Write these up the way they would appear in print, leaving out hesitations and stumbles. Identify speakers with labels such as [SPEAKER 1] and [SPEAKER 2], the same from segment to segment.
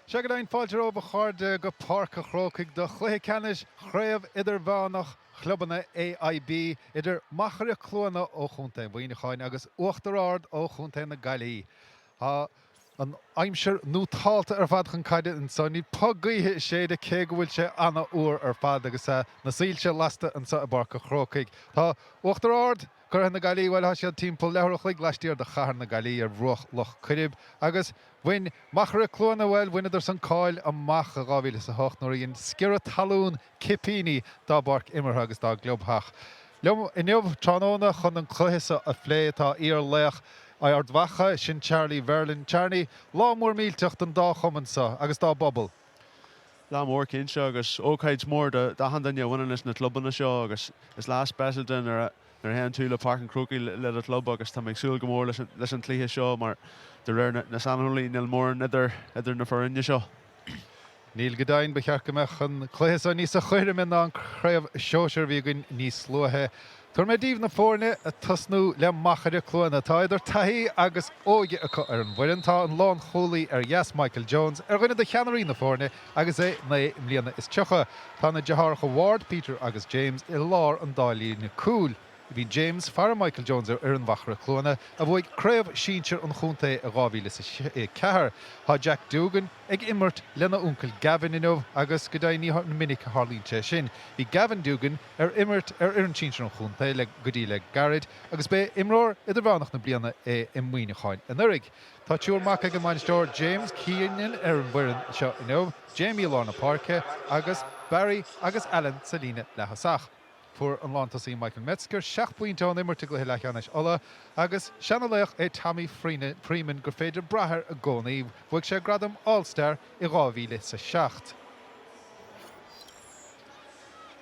[SPEAKER 1] Sea go deimhin, fáilte romhaibh a chairde go Páirc a' Chrócaigh do chluiche ceannais Chraobh Idirmheánach Chlubanna AIB idir Machaire Cluana ó Chontae Mhuineacháin agus Uachtar Ard ó Chontae na Gaillimhe. Tá an aimsir nótálta ar fad chun caide anseo. Níl puth gaoithe ag séideadh cé go bhfuil sé ana-fhuar ar fad agus na soilse lasta anseo i bPáirc a' Chrócaigh. Tá Uachtar Ard Curtha na Gaillimhe, bhuel, tá siad timpeall leathuair a chloig laistiar de chathair na Gaillimhe ar bhruach Loch Coirib agus bhain Machaire Cluana, bhuel, bhaineadar san cáil amach i 2008 nuair a dhein sciorradh talún cipíní dá bpáirc imeartha agus dá gclubtheach. Liom inniu tráthnóna chun an cluiche seo a phlé tá iar-laoch Ard Mhacha, sin Charlie Verlin. Charlie, lá mór millteach don dá chumann seo agus dá bpobal.
[SPEAKER 2] Lá mór cinnte agus ócáid mhór d'achan duine a bhaineann leis na clubanna seo agus is lá speisialta nuair a théann tú le Páirc an Chrócaigh le do chlub agus tá mé ag súil go mór leis an chluiche seo mar de réir na saineolaí níl mórán idir idir na foirne seo.
[SPEAKER 1] Níl go deimhin, ba cheart go mbeadh an cluiche seo níosa chothroime ná an craobh shóisir a bhí againn níos luaithe. Tabharfaidh mé daoibh na foirne, ag tosnú le Machaire Cluana. Tá idir taithí agus óige acu ar an bhfoireann. Tá an lánchúlaí ar dheas, Michael Jones, ar dhuine de cheannairí na foirne agus é 39 mbliana. Tá na deartháireacha Ward, Peter agus James, i lár an dá líne cúil. Bhí James, fara Michael Jones ar fhoireann Mhachaire Cluana, a bhuaigh craobh sinsir an chontae i 2004. Tá Jack Doogan ag imirt lena uncail Gavin inniu agus go deimhin ní minic a tharlaíonn sé sin. Bhí Gavin Doogan ar imirt ar fhoireann sinsir an chontae le go dtí le gairid agus b'é imreoir idirmheánach na bliana é i Muineachán anuraidh. Tá triúr mac ag an mbainisteoir James Keenan ar an bhfoireann seo inniu, Jamie i lár na páirce agus Barry agus Alan sa líne leath-thosach. Fuair an lántosaí Michael Metzger 7 bpointe ón imirt i gcluiche leathcheannais Uladh agus seana-laoch é Tommy Freeman gur féidir brath air i gcónaí. Bhuaigh sé gradam All-Star i 2007.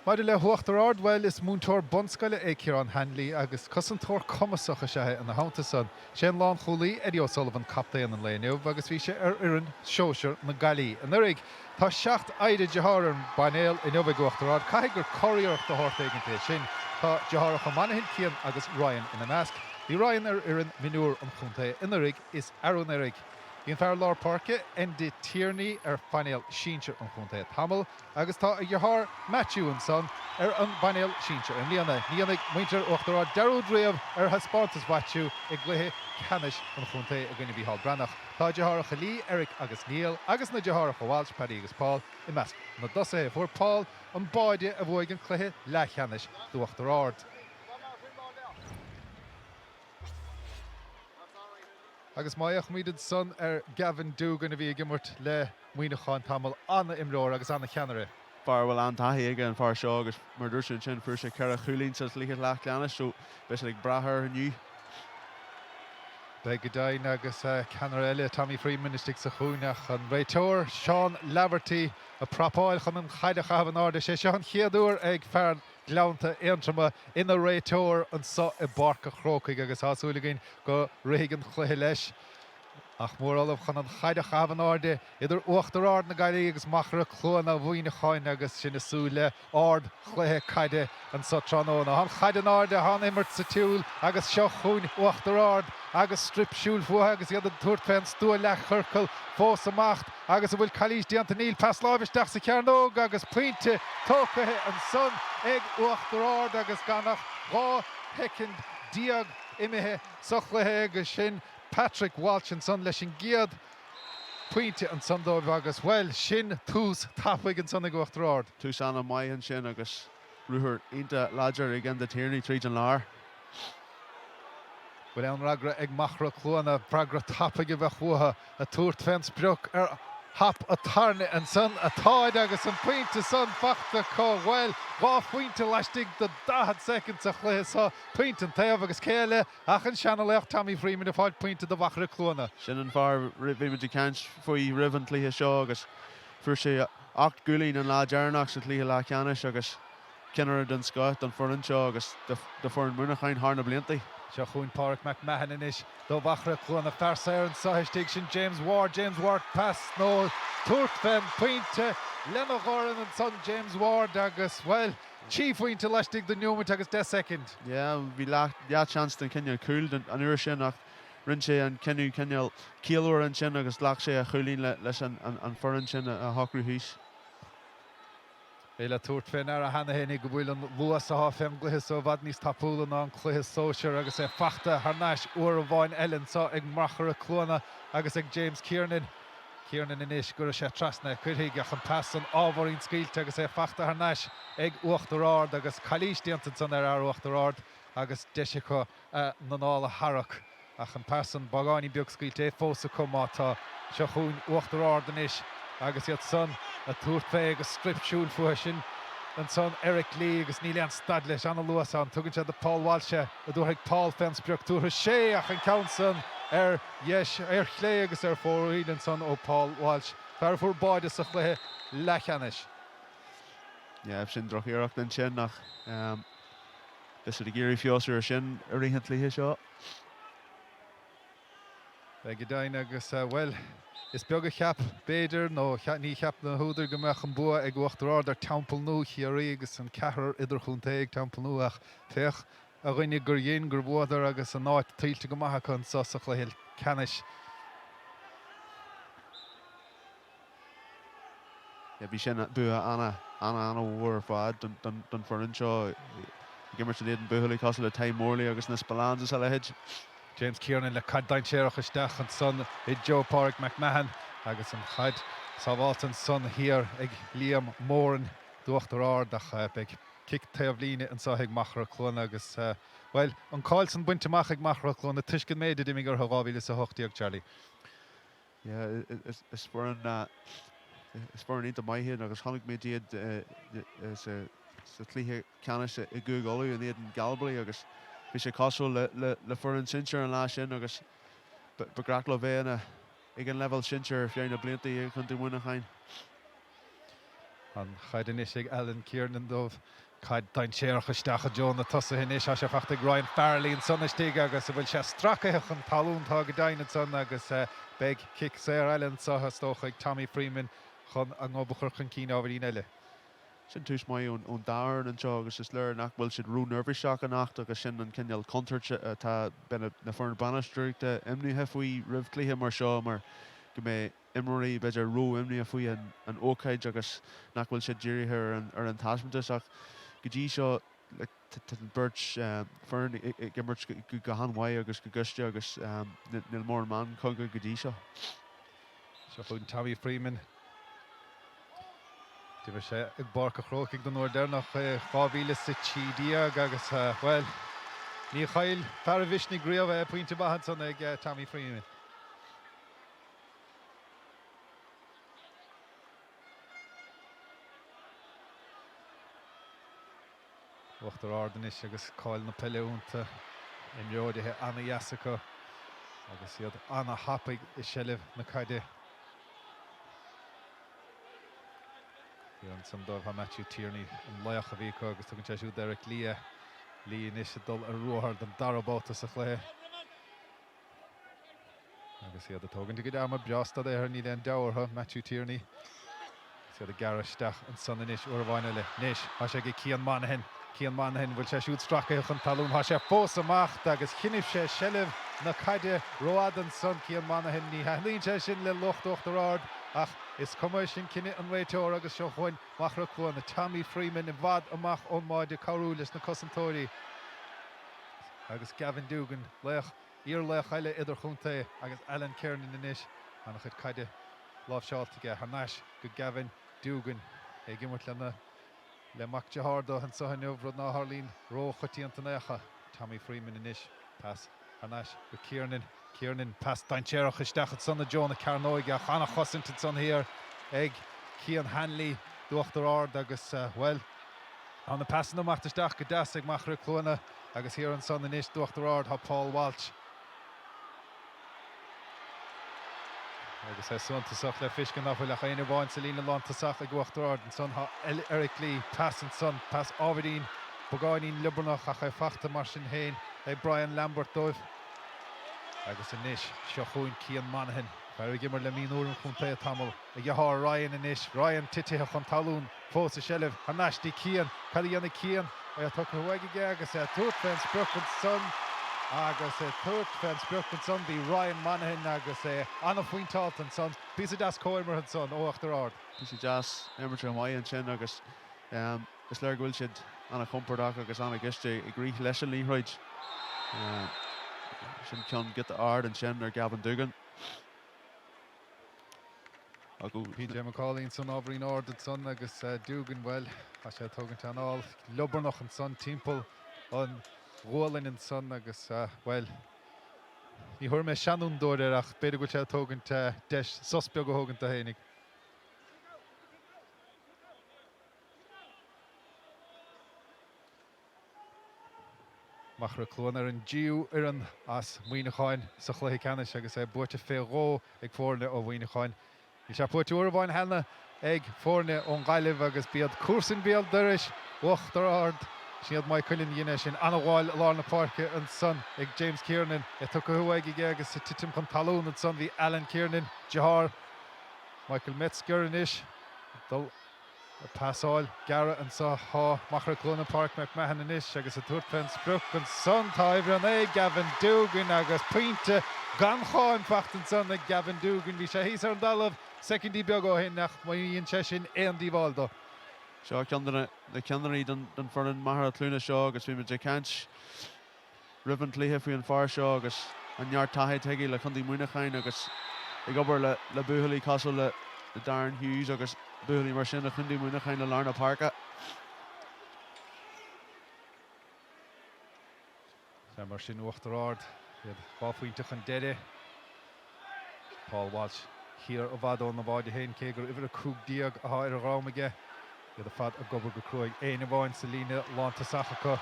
[SPEAKER 1] Maidir le hUachtar Ard, bhuel, is múinteoir bunscoile é Ciarán Hanley agus cosantóir cumasach is ea é ina theannta san. Sé an lánchúlaí Eddie O'Sullivan captaen an lae inniu agus bhí sé ar fhoireann sóisir na Gaillimhe anuraidh. Tá 7 oidhre dearthár ar an bpainéal inniu ag Uachtar Ard. Caithfidh gur curiarracht de shórt éigint é sin. Tá deartháireacha Monaghan, Cian agus Ryan ina measc. Bhí Ryan ar fhoireann mionúr an chontae anuraidh is arú-anuraidh. Bhí an fear lár páirce, Enda Tierney, ar phainéal sinsir an chontae tamall agus tá a dheartháir Matthew ansan ar an bpainéal sinsir i mbliana. Ní dhéanfaidh muintir Uachtar Ard dearúd riamh ar thaispeántas Mhaitiú i gcluiche ceannais an chontae i gcoinne Mhícheál Breathnach. Tá a deartháireacha Lee, Eric agus Neil agus na deartháireacha Walsh, Paddy agus Paul i measc na dtosaithe. Fuair Paul an báide a bhuaigh an cluiche leathcheannais d'Uachtar Ard. Agus má fhéachaimid ansan ar Gavin Doogan a bhí ag imirt le Muineachán tamall, an-imreoir agus an-cheannaire.
[SPEAKER 2] Fear a bhfuil an-taithí aige an fear seo agus mar a dúirt tú ansin fuair sé 4 chúilín sa chluiche leathcheannais so beidh siad ag brath air inniu.
[SPEAKER 1] Beidh go deimhin agus ceannaire eile, Tommy Freeman, istigh sa chúinne ach an réiteoir, Seán Laverty, ag prapáil chun an chaid a chaitheamh in airde. Is é seo an chéad uair ag fear Ghleannta Aontroma ina réiteoir anso i bPáirc a' Chrócaigh agus tá súil againn go rithfidh an cluiche leis. Nach mór ullamh chun an chaid a chaitheamh in airde idir Uachtar Ard na Gaillimhe agus Machaire Cluana Mhuineacháin agus sinn ag súil le ard-chluiche caide anso tráthnóna. Tá an chaid in airde, tá an imirt sa tsiúl agus seo chugainn Uachtar Ard agus strip siúil fúthu agus iad ag tabhairt fén stua leathchiorcail fós amach. Agus an bhfuil calaois déanta? Níl. Pas láimhe isteach sa chearnóg agus pointe tógtha ansan ag Uachtar Ard agus gan ach 12 shoicind imithe sa chluiche agus sin Patrick Walsh ansan leis an gcéad phointe ansan dóibh agus, bhuel, sin tús tapaidh ansan ag Uachtar Ard.
[SPEAKER 2] Tús ana-mhaith ansin agus ruathar iontach láidir ag Enda Tierney tríd an lár.
[SPEAKER 1] Bhfuil aon fhreagra ag Machaire Cluana? Freagra tapaidh a bheadh uathu. Ag tabhairt fén sprioc ar thap an tairne ansan atáid agus an pointe san fachta acu. Bhuel, 2 phointe laistigh de 40 soicind sa chluiche so. Pointe an taobh agus cé eile ach an seana-laoch Tommy Freeman ag fáil pointe do Mhachaire Cluana.
[SPEAKER 2] Sin an fear a bhí muid ag caint faoi roimh an chluiche seo agus fuair sé 8 gcúilín an lá deireanach sa chluiche leathcheannais agus ceannaire den scoth don foireann seo agus do foireann Mhuineacháin thar na blianta.
[SPEAKER 1] Seo chugainn Pádraic McMahon anois do Mhachaire Cluana. Fear saor anso istigh, sin James Ward. James Ward pas nó tabhairt fén bpointe lena dhorn ansan James Ward agus, bhuel, 3 phointe laistigh de neomait agus 10 soicind.
[SPEAKER 2] Yeah, bhí leath, leath chance den chineál cúil an uair sin ach. rinne sé an cinneadh cineál ciallmhar ansin agus ghlac sé a chúilín leis an foireann sin a shocrú thíos.
[SPEAKER 1] É le tabhairt fé ndeara cheana fhéinig go bhfuil an luas athá fén gcluiche so i bhfad níos tapúla ná an cluiche sóisear agus é fachta thar n-ais uair amháin eile anso ag Machaire Cluana agus ag James Kiernan. Kiernan anois, gcuirfidh sé trasna é, cuirfidh, ach an pas san ábhairín scaoilte agus é fachta thar n-ais ag Uachtar Ard agus calaois déanta ansan ar fhear Uachtar Ard agus deis acu a n-anáil a tharrac. Ach an pas san beagáinín beag scaoilte, é fós acu má tá. Seo chugainn Uachtar Ard anois agus iad san a tabhairt fé agus straip siúil fúthu sin ansan Eric Lee agus níl aon stad leis, ana-luas ann. Tugann sé do Paul Walsh é, a dtabharfaidh Paul fén sprioc. Tabharfaidh sé ach an ceann san ar dheis, ar chlé agus ar fóraoil ansan ó Paul Walsh, fear a fuair báide sa chluiche leathcheannais.
[SPEAKER 2] Yeah, sin drochiarracht ansin ach beidh siad ag iarraidh feabhsú ar sin i rith an chluiche seo.
[SPEAKER 1] Beidh go deimhin agus, bhuel, is beag a cheap, b'fhéidir, nó ní cheap na húdair go mbeadh an bua ag Uachtar Ard ar Teampall Nua Chiarraí agus an ceathrar idirchontae ag Teampall Nua ach féach, a dhuine, gur dhein, gur bhuadar agus a n-áit tuillte go maith acu anso sa chluiche ceannais.
[SPEAKER 2] Yeah, bhí sin bua ana, ana, ana mhór ar fad don, don, don foireann seo ag imirt in éadan buachaillí cosúil le Ty Morley agus na Spillanes is a leithéid.
[SPEAKER 1] James Kiernan le caid dainséarach isteach ansan i dtreo Pádraig McMahon agus an chaid sábháilte ansan thiar ag Liam Moran d'Uachtar Ard ach beidh cic taobh líne anso ag Machaire Cluana agus, bhuel, an cáil san bainte amach ag Machaire Cluana toisc an méid a d'imigh orthu 2018, Charlie.
[SPEAKER 2] Yeah, is foireann, is foireann iontach maith iad agus chonaic muid iad sa chluiche ceannais i gCúige Uladh in éadan Galbally agus bhí sé cosúil le le foireann sinsir an lá sin agus ba ghnách leo bheith ina ag an leibhéal sinsir ar feadh na blianta i gContae Mhuineacháin.
[SPEAKER 1] An chaid anois ag Alan Kiernan dóibh. Caid dainséarach isteach i dtreo na tosaithe anois. Tá sé fachta ag Ryan Farrelly ansan istigh agus an bhfuil sé stracaithe chun talún? Tá go deimhin ansan agus beidh cic saor eile anso is dócha ag Tommy Freeman chun a ngob a chur chun cinn ábhairín eile.
[SPEAKER 2] Sin tús maith ón dá fhoireann anseo agus is léir nach bhfuil siad ró-neirbhíseach anocht agus sin an cineál contúirt atá beidh na foireann bainistíochta imníoch faoi roimh chluiche mar seo mar go mbeidh imreoirí b'fhéidir ró-imníoch faoi an ócáid agus nach bhfuil siad dírithe ar an taispeántas ach go dtí seo tá an bheirt foireann ag imirt go han-mhaith agus go gaiste agus níl mórán meanchogadh go dtí seo.
[SPEAKER 1] Seo chugainn Tommy Freeman. D'imir sé i bPáirc a' Chrócaigh don uair deireanach i 2013 agus, bhuel, ní chaill fear a mhisnigh riamh é. Pointe maith ansan ag Tommy Freeman. Uachtar Ard anois agus cáil na peile iontu, imreoirithe ana-dheas acu agus iad ana-thapaidh i seilbh na caide. Thiar ansan dóibh tá Matthew Tierney, an laoch a bhí acu agus tugann sé siúd Eric Lee é. Lee anois ag dul ar ruathar don dara babhta sa chluiche. Agus iad ag tógaint a gcuid ama, breá stad air, níl aon deabhadh orthu, Matthew Tierney. Agus iad ag gearradh isteach ansan anois uair amháin eile. Anois, tá sé ag Cian Monaghan. Cian Monaghan, bhfuil sé siúd stracaithe chun talún? Tá sé fós ag imeacht agus choinnigh sé seilbh na caide rófhada ansan, Cian Monaghan. Ní thaitníonn sé sin le lucht Uachtar Ard ach is cuma, sin cinneadh an réiteora agus seo chugainn Machaire Cluana. Tommy Freeman i bhfad amach ón mbáide ag cabhrú leis na cosantóirí. Agus Gavin Doogan, laoch, iar-laoch eile idirchontae agus Alan Kiernan anois, an-chuid caide láimhseáilte aige thar n-ais go Gavin Doogan, é ag imirt lena le mac dearthár dó anso inniu, rud ná tharlaíonn ró-choitianta in aon chor. Tommy Freeman anois, pas thar n-ais go Kiernan, Kiernan, pas dainséarach isteach ansan i dtreo na cearnóige ach an-chosaint ansan thiar ag Cian Hanley d'Uachtar Ard agus, bhuel, tá na pasanna ag imeacht isteach go deas ag Machaire Cluana. Agus thiar ansan anois d'Uachtar Ard tá Paul Walsh. Agus é suntasach le feiscint nach bhfuil ach éinne amháin sa líne lántosach ag Uachtar Ard ansan tá Eric Lee. Pas ansan, pas ábhairín beagáinín liobarnach ach é fachta mar sin féin ag Brian Lambert dóibh. Agus anois seo chugainn Cian Monaghan, fear a d'imir le mionúir an chontae tamall. A dheartháir Ryan anois. Ryan titithe chun talún. Fós i seilbh. Thar n-ais dtí Cian. Cad a dhéanfaidh Cian? É tugtha uaidh aige agus é ag tabhairt fén sprioc ansan. Agus ag tabhairt fén sprioc ansan bhí Ryan Monaghan agus é ana-phointeálta ansan. Píosa deas comhimeartha ansan ó Uachtar Ard.
[SPEAKER 2] Píosa deas imeartha maith ansin agus is léir go bhfuil siad ana-chompordach agus ana-ghiste ag rith leis an liathróid. Sin ceann giota ard ansin ar Gavin Doogan.
[SPEAKER 1] PJ McCauley ansan ábhairín ard ansan agus Doogan, bhuel, tá sé ag tógaint anáil liobarnach ansan timpeall an ghualainn ansan agus, bhuel, ní thabharfaidh mé seanfhondúir air ach b'fhéidir go bhfuil sé ag tógaint deis sos beag a thógaint dó fhéinig. Machaire Cluana ar an dtríú fhoireann as Muineachán sa chluiche ceannais agus é buaite fé dhó ag foirne ó Mhuineachán. Níl sé buaite uair amháin cheana ag foirne ón Ghaillimh agus b'iad comharsain béal dorais Uachtar Ard. Sin iad Maigh Cuilinn a dhein é sin. An-ghabháil i lár na páirce ansan ag James Kiernan, é tugtha uaidh aige agus ag titim chun talún ansan bhí Alan Kiernan, deartháir Michael Metzger anois, ag dul Pasáil gearr anso tá Machaire Cluana Pádraic McMahon anois agus ag tabhairt fén sprioc ansan tá uimhir 9 Gavin Doogan agus pointe gan cháim fachta ansan ag Gavin Doogan. Bhí sé thíos ar an dtalamh soicindí beaga ó shin ach ní dhein sé sin aon díobháil dó.
[SPEAKER 2] Seo ceann de na ceannairí don foireann Machaire Cluana seo agus bhí muid ag caint roimh an gcluiche faoi an fear seo agus an neart taithí atá aige le Contae Mhuineacháin agus ag obair le buachaillí cosúil le Darren Hughes agus buachaillí mar sin i Chontae Mhuineacháin i lár na páirce.
[SPEAKER 1] Sea, mar sin Uachtar Ard, iad 2 phointe chun deiridh. Paul Walsh thiar i bhfad óna bháide féin, cé gur uimhir 15 atá ar a dhrom aige. Iad ar fad ag obair go cruaidh. Éinne amháin sa líne lántosach acu.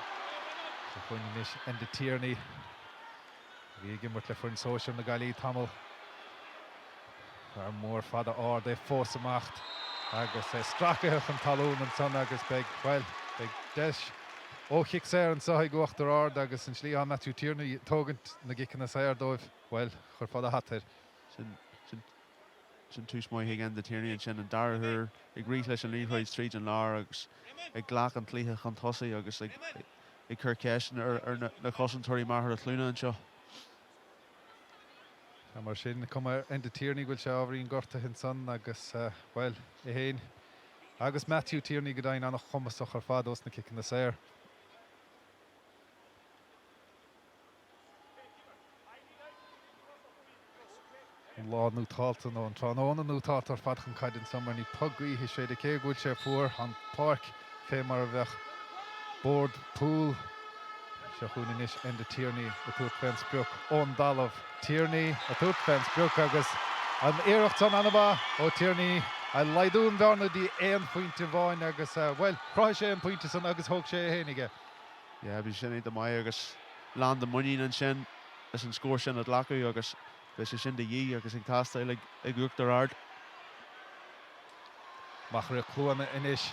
[SPEAKER 1] Seo chugainn anois Enda Tierney, a bhí ag imirt le foireann sóisir na Gaillimhe tamall. Fear mór fada ard é fós ag imeacht agus é stracaithe chun talún ansan agus beidh, bhuel, beidh deis ó chic saor anso ag Uachtar Ard agus an tslí atá Matthew Tierney ag tógaint na gciceanna saor dóibh. Bhuel, chuirfeá do hata air.
[SPEAKER 2] Sin, sin, sin tús maith ag Enda Tierney ansin, an dara huair ag rith leis an liathróid tríd an lár agus ag glacadh an chluiche chun tosaigh agus ag, ag cur ceisteanna ar, ar na, na cosantóirí Machaire Cluana anseo.
[SPEAKER 1] Sea, mar sin, cuma ar Enda Tierney go bhfuil sé ábhairín gortaithe ansan agus, bhuel, é féin agus Matthew Tierney go deimhin an-chumasach ar fad ós na ciceanna saor. An lá nótálta nó an tráthnóna nótálta ar fad chun caide anso mar ní puth gaoithe ag séideadh cé go bhfuil sé fuar. An pháirc fé mar a bheadh bord pool. Seo chugainn anois Enda Tierney ag tabhairt fén sprioc ón dtalamh. Tierney ag tabhairt fén sprioc agus an iarracht san an-mhaith ó Tierney ag laghdú an bhearna dtí aon phointe amháin agus, bhuel, chruthaigh sé an pointe san agus thóg sé é fhéinig é.
[SPEAKER 2] Yeah, bhí sin iontach maith agus lán de muinín ansin leis an scór sin a ghlacadh agus beidh sé sin de dhíth agus ag teastáil ag Uachtar Ard.
[SPEAKER 1] Machaire Cluana anois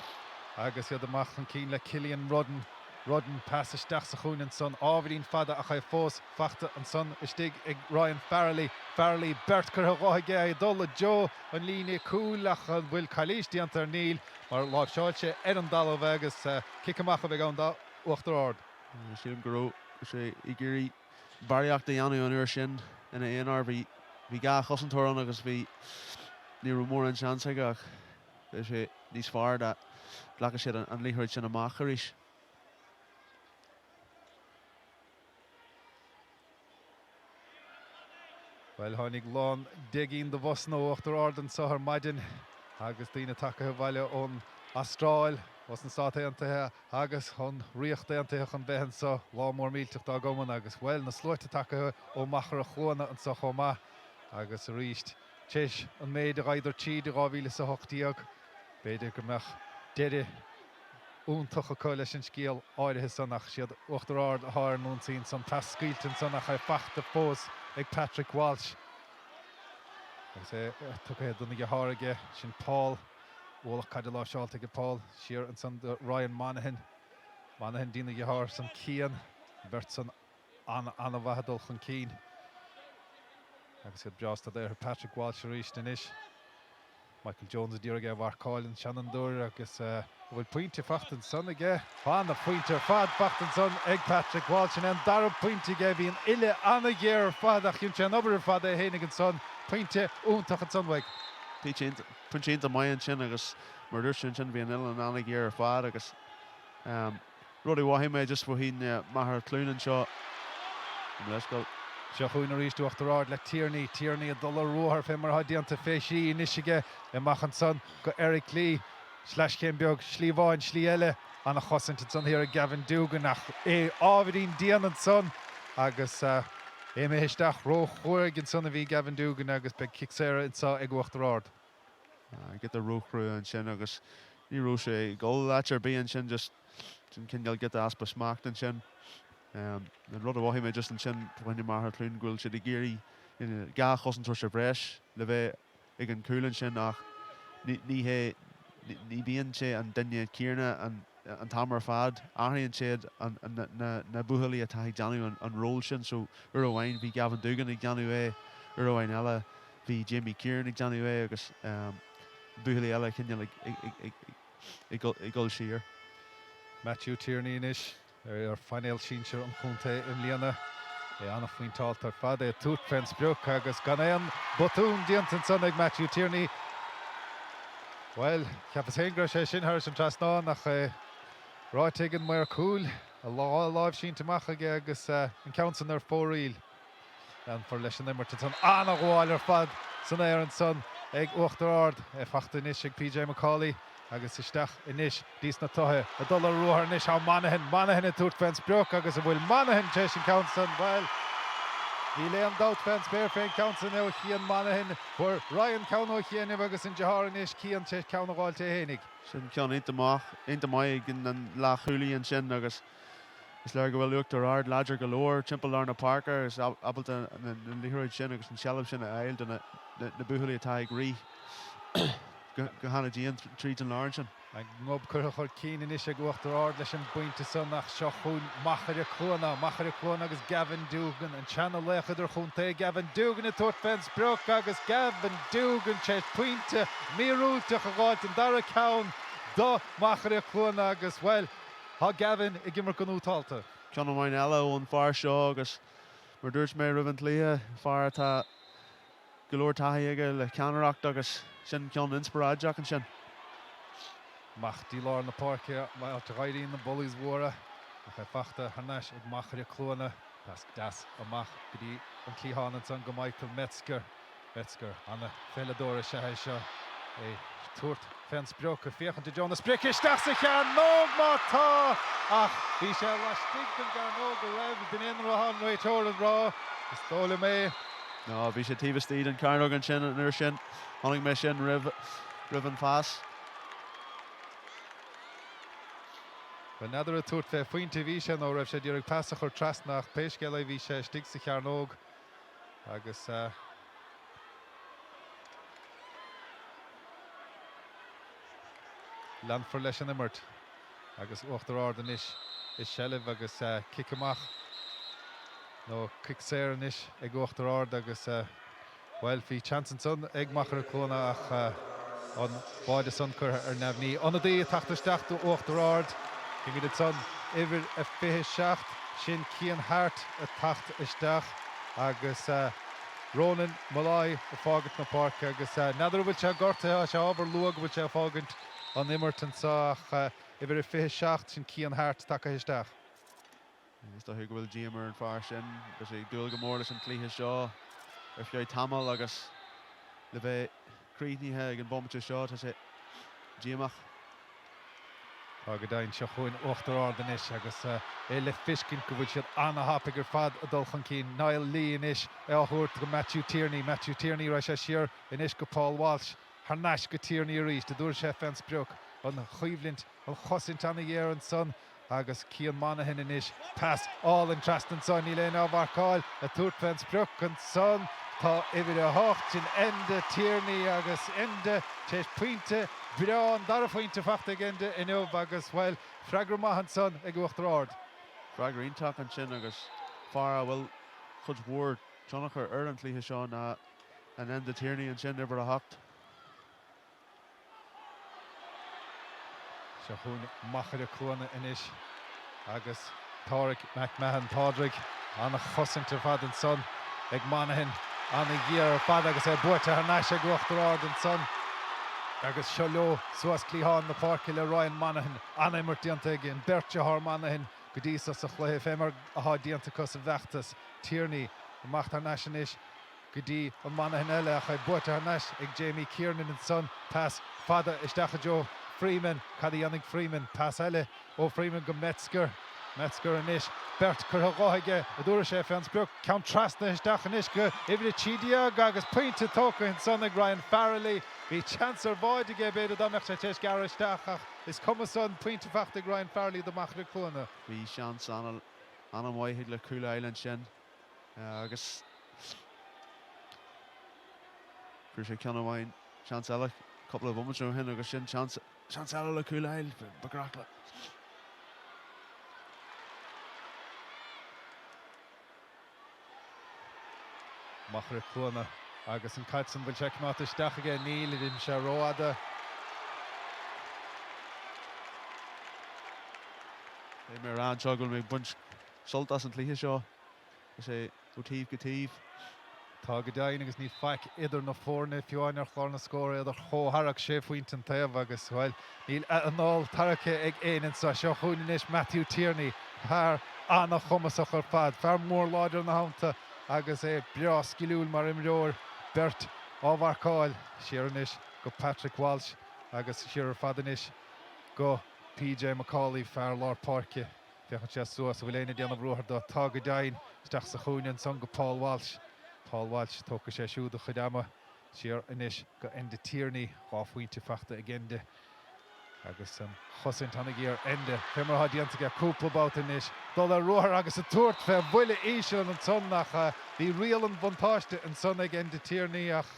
[SPEAKER 1] agus iad amach chun cinn le Cillian Rudden. Rudden, pas isteach sa chúinne ansan, ábhairín fada ach é fós fachta ansan istigh ag Ryan Farrelly. Farrelly, beirt curtha dho aige, é ag dul i dtreo an líne cúil ach an bhfuil calaois déanta air? Níl, mar láimhseáil sé ar an dtalamh é agus cic amach a bheidh ann do Uachtar Ard.
[SPEAKER 2] Sílim go raibh sé ag iarraidh barraíocht a dhéanamh an uair sin ina aonar. Bhí 2 chosantóir ann agus bhí ní raibh mórán seans aige ach bheadh sé níos fearr dá nglacfadh siad an liathróid sin amach arís.
[SPEAKER 1] Bhuel, tháinig lán deich gcinn de bhusanna ó Uachtar Ard anso ar maidin agus daoine tagaithe abhaile ón Astráil, ós na Stáit Aontaithe agus ón Ríocht Aontaithe chun bheith anso. Lá mór millteach dá gcumann agus, bhuel, na sluaite tagaithe ó Machaire Chluana anso chomh maith. Agus arís, tar éis an méid a ghabhadar tríd i 2018, b'fhéidir go mbeadh deireadh iontach acu leis an scéal áirithe san ach siad Uachtar Ard atá ar an ionsaí ansan. Pas scaoilte ansan ach é fachta fós ag Patrick Walsh agus é tugtha dona dheartháir aige, sin Paul. Ualach caide láimhseáilte aige Paul. Siar ansan do Ryan Monaghan. Monaghan dtína dheartháir san Cian. An bheirt san an-an-mhaith ag dul chun cinn agus iad breá staidiúir. Patrick Walsh arís anois. Michael Jones a d'iarraidh é a mharcáil an seanfhondúir agus an bhfuil pointe fachta ansan aige? Tá ana-phointe ar fad fachta ansan ag Patrick Walsh. Sin é an dara pointe aige. Bhí an uille ana-ghéar ar fad ach dhein sé an obair ar fad é fhéinig ansan. Pointe iontach ansan uaidh.
[SPEAKER 2] Pointe iontach maith ansin agus mar a dúirt tú ansin bhí an uillinn ana-ghéar ar fad agus Rud a mhothaigh mé just faoi Machaire Cluana anseo i mBleascal.
[SPEAKER 1] Seo chugainn arís Uachtar Ard le Tierney. Tierney ag dul ar ruathar fé mar atá déanta fé thrí anois aige. Amach ansan go Eric Lee. Sleaschéim beag, slí amháin, slí eile. Ana chosaint ansan thiar ag Gavin Doogan ach é ábhairín dian ansan agus é imithe isteach ró-chruaidh ansan a bhí Gavin Doogan agus beidh cic saora anseo ag Uachtar Ard.
[SPEAKER 2] Giota róchrua ansin agus ní raibh sé ag dul áit ar bith ansin, just sin cineál giota easpa smacht ansin. An rud a mhothaigh mé just ansin fá choinne Machaire Cluain go bhfuil siad ag iarraidh dhá chosantóir sa bhreis le bheith ag an chúl ansin ach ní hé, ní bhíonn sé an duine céanna an an t-am ar fad. Athraíonn siad na buachaillí atá ag déanamh an ról sin so uair amháin bhí Gavin Doogan ag déanamh é, uair amháin eile bhí Jamie Kieran ag déanamh é agus buachaillí eile cineál ag dul siar.
[SPEAKER 1] Matthew Tierney anois. Ar phainéal sinsir an chontae i mbliana. É an-phointeálta ar fad, é ag tabhairt fén sprioc agus gan aon botún déanta ansan ag Matthew Tierney. Bhuel, cheapas féin go raibh sé sin thairis an trasnán ach é ráite ag an maor cúil, a dhá láimh sínte amach aige agus an ceann san ar fóraoil. Leanfar leis an imirt ansan. An-ghabháil ar fad san aer ansan ag Uachtar Ard. É fachta anois ag PJ McCauley agus isteach anois dtí sna Tothaithe. Ag dul ar ruathar anois tá Monaghan. Monaghan ag tabhairt fén sprioc agus an bhfuil Monaghan tar éis an ceann san? Bhuel, níl aon dabht fén spéir fén ceann san ó Chian Monaghan. Fuair Ryan ceann ó chianaibh agus an deartháir anois, Cian, tar éis ceann a dh'fháilt é fhéinig.
[SPEAKER 2] Sin ceann iontach maith ag an leathchúlaí ansin agus Is léir go bhfuil Uachtar Ard láidir go leor timpeall lár na páirce agus ábalta na liathróid sin agus an tseilbh sin a fháil do na buachaillí atá ag rith go han-dian tríd an lár ansin.
[SPEAKER 1] An gob curtha chun cinn anois ag Uachtar Ard leis an bpointe san ach seo chugainn Machaire Cluana, Machaire Cluana agus Gavin Doogan, an seana-laoch idirchontae, Gavin Doogan ag tabhairt fén sprioc agus Gavin Doogan tar éis pointe míorúilteach a dh'fháilt, an dara ceann do Mhachaire Cluana agus, bhuel, Tá Gavin ag imirt go nótálta.
[SPEAKER 2] Ceann amháin eile ón bhfear seo agus mar dúirt mé roimh an gcluiche, fear atá go leor taithí aige le ceannaireacht agus sin ceann inspioráideach ansin.
[SPEAKER 1] Amach dtí lár na páirce, áit a dh'éiríonn na bullies mhóra, ach é fachta thar n-ais ag Machaire Cluana. Pas deas amach go dtí an cliathán ansan go Michael Metzger. Metzger, ana-pheileadóir is ea é seo, é ag tabhairt fén sprioc, ag féachaint i dtreo na sprice, isteach sa chearnóg má tá, ach bhí sé laistigh den gcearnóg an raibh, b'in é an rud atá an réiteoir ag rá, is dóigh liom é.
[SPEAKER 2] No, bhí sé taobh istigh den chearnóg ansin an uair sin, chonaic mé sin roimh, roimh an phas.
[SPEAKER 1] Bhuel, n'fheadar ag tabhairt fé phointe a bhí sé nó raibh sé ag iarraidh pas a chur trasna ach pé scéal é bhí sé istigh sa chearnóg. Agus leanfar leis an imirt agus Uachtar Ard anois i seilbh agus cic amach nó cic saor anois ag Uachtar Ard agus, bhuel, bhí seans ansan ag Machaire Cluana ach an báide san curtha ar neamhní. Ionadaí ag teacht isteach do Uachtar Ard. Címid ansan uimhir a 27, sin Cian Harte ag teacht isteach agus Ronan Molloy ag fágaint na páirce agus n'fheadar an bhfuil sé gortaithe, tá sé ábhar luath go bhfuil sé ag fágaint an imirt anseo ach uimhir a 27, sin Cian Harte tagtha isteach.
[SPEAKER 2] Is dóiche go bhfuil díoma ar an fear sin. Beidh sé ag dúil go mór leis an cluiche seo ar feadh tamaill agus le bheith críochnaithe ag an bhomaite seo, tá sé díomách.
[SPEAKER 1] Tá go deimhin. Seo chugainn Uachtar Ard anois agus é le feiscint go bhfuil siad ana-thapaidh ar fad ag dul chun cinn. Niall Lee anois é á thabhairt go Matthew Tierney. Matthew Tierney, raghaidh sé siar anois go Paul Walsh. Thar n-ais go Tierney arís. An dtabharfaidh sé fén sprioc. An choimhlint, an chosaint ana-ghéar ansan agus Cian Monaghan anois. Pas álainn trasna ansan. Níl éinne á mharcáil. Ag tabhairt fén sprioc ansan tá uimhir 8, sin Enda Tierney agus Enda tar éis pointe breá, an dara phointe fachta ag Enda inniu agus, bhuel, freagra maith ansan ag Uachtar Ard.
[SPEAKER 2] Freagra iontach ansin agus fear a bhfuil cuid mhór tionchar ar an chluiche seo ná an Enda Tierney ansin, uimhir 8.
[SPEAKER 1] Seo chugainn Machaire Cluana anois agus Páraic McMahon, Pádraig, an-chosaint ar fad ansan ag Monaghan, an-ghéar ar fad agus é buaite thar n-ais ag Uachtar Ard ansan agus seo leo suas cliathán na páirce le Ryan Monaghan. An-imirt déanta ag an beirt deartháir Monaghan go dtí so sa chluiche, fé mar athá déanta acu sa bhfeachtas. Tierney amach thar n-ais anois. go dtí an Monaghan eile ach é buaite thar n-ais ag Jamie Kiernan ansan. Pas fada isteach i dtreo Freeman. Cad a dhéanfaidh Freeman? Pas eile ó Freeman go Metzger. Metzger anois. Beirt curtha dho aige an dtabharfaidh sé fén sprioc. Ceann trasna isteach anois go uimhir 13 agus pointe tógtha ansan ag Ryan Farrelly. Bhí seans ar bháide aige b'fhéidir dá mbeadh sé tar éis gearradh isteach ach is cuma san. Pointe fachta ag Ryan Farrelly do Mhachaire Cluana.
[SPEAKER 2] Bhí seans an-mhaith ag le cúl a fháil ansin. Agus fuair sé ceann amháin, seans eile, cúpla bomaite ó shin agus sin seans, seans eile le cúl a fháil, ba ghnách le.
[SPEAKER 1] Machaire Cluana agus an caid san, bhfuil sé coimeádta isteach aige? Níl, d'imigh sé rófhada.
[SPEAKER 2] Beidh mé a rá anseo go bhfuil mé ag baint sult as an chluiche seo. Is é ó taobh go taobh.
[SPEAKER 1] Tá go deimhin agus níl faic idir na foirne, fiú amháin ar chlár na scór, iad ar chomhtharrac sé phointe an taobh agus, bhuel, níl a anáil tarraicthe ag éinne anseo. Seo chugainn anois Matthew Tierney, fear an-chumasach ar fad, fear mór láidir ina theannta agus é breá sciliúil mar imreoir. Beirt á mharcáil. Siar anois go Patrick Walsh agus siar ar fad anois go PJ McCauley, fear lár páirce. Féachann sé suas, an bhfuil éinne ag déanamh ruathair dó? Tá go deimhin. Isteach sa chúinne ansan go Paul Walsh. Paul Walsh, tógfaidh sé siúd a chuid ama. Siar anois go Enda Tierney. 2 phointe fachta ag Enda. Agus an chosaint ana-ghéar. Enda, fé mar atá déanta aige cúpla babhta anois, dul ar ruathar agus ag tabhairt fé bhuille íseal ansan ach bhí riail an bhuntáiste ansan ag Enda Tierney ach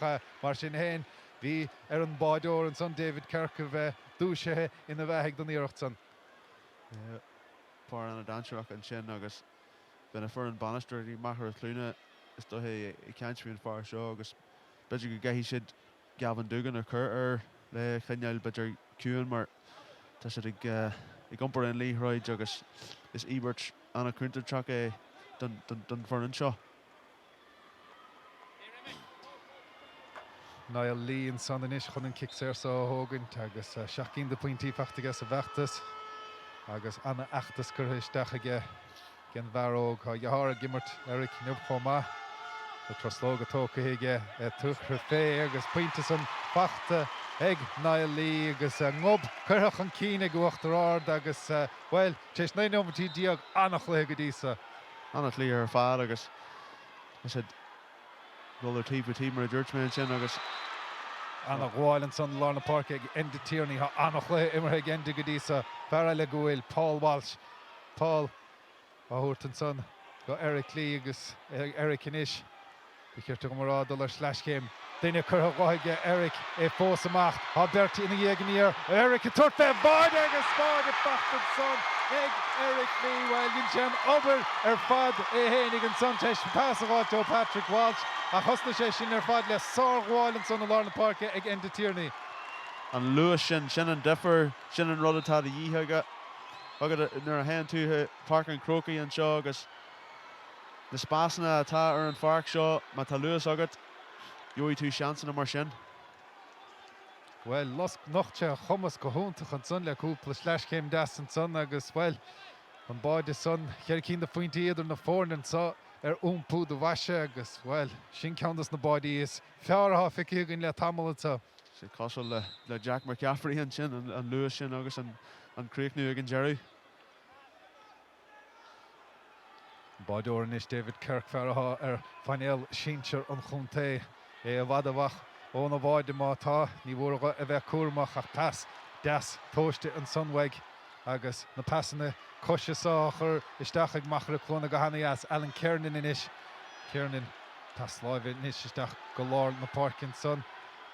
[SPEAKER 1] mar sin féin bhí ar an báideoir ansan David Kirk a bheith dúisithe ina bheathaidh don iarracht san.
[SPEAKER 2] Fear an-dainséarach ansin agus beidh na foireann bainisteoirí Machaire Cluana is dóiche ag caint faoin fear seo agus b'fhéidir go gcaithfidh siad Gavin Duggan a chur air le coinneáil b'fhéidir ciúin mar tá siad ag iompar an liathróid agus is íobairt an-chontúirteach é don foireann seo.
[SPEAKER 1] Niall Lee ansan anois chun an cic saor so a thógaint agus 7 gcinn de phointí fachta aige sa bhfeachtas agus ana-fheachtas curtha isteach aige ag an bhfear óg. Tá a dheartháir ag imirt, Eric, inniu chomh maith. Tá truslóga tógtha aige ag tabhairt fé agus pointe san fachta ag Niall Lee agus a ngob curtha chun cinn ag Uachtar Ard agus, bhuel, tar éis 19 nóimeataí an-chluiche go dtí so.
[SPEAKER 2] An-chluiche ar fad agus tá siad ag dul ó taobh go taobh mar a dúirt mé ansin agus.
[SPEAKER 1] Ana-ghabháil ansan i lár na páirce ag Enda Tierney. Tá an-chluiche imeartha ag Enda go dtí so. Fear eile go bhfuil, Paul Walsh. Paul á thabhairt ansan go Eric Lee agus Eric anois. Ba chirte dhom a rá dul ar sleaschéim. Duine curtha dho aige Eric, é fós amach. Tá beirt ina dhiaidh aniar. Eric ag tabhairt fé bháide agus báide fachta ansan ag Eric Lee. Bhuel, dhein sé an obair ar fad é fhéinig ansan tar éis pas a dh'fháilt ó Patrick Walsh ach thosnaigh sé sin ar fad le sárghabháil ansan i lár na páirce ag Enda Tierney.
[SPEAKER 2] An luas sin, sin an difear, sin an rud atá de dhíth agat nuair a théann tú chuig Páirc an Chrócaigh anseo agus Na spásanna atá ar an pháirc seo, má tá luas agat, gheobhaidh tú seansanna mar sin.
[SPEAKER 1] Bhuel, nocht sé a chumas go hiontach ansan le cúpla sleaschéim deas ansan agus, bhuel, an báide san, cheithre cinn de phointí idir na foirne anso ar iompú do bhoise agus, bhuel, sin ceann dos na báidí is fearr atá feicthe againn le tamall anso.
[SPEAKER 2] Sé cosúil le Jack McCaffrey ansin, an luas sin agus an críochnú ag an deireadh.
[SPEAKER 1] An báideoir anois, David Kirk, fear atá ar phainéal sinsir an chontae, é i bhfad amach óna bháide má tá, ní mhór dho a bheith cúramach ach pas deas tomhaiste ansan uaidh agus na pasanna coise so á chur isteach ag Machaire Cluana go hana-dheas. Alan Kiernan anois, Kiernan, pas láimhe anois isteach go lár na páirce ansan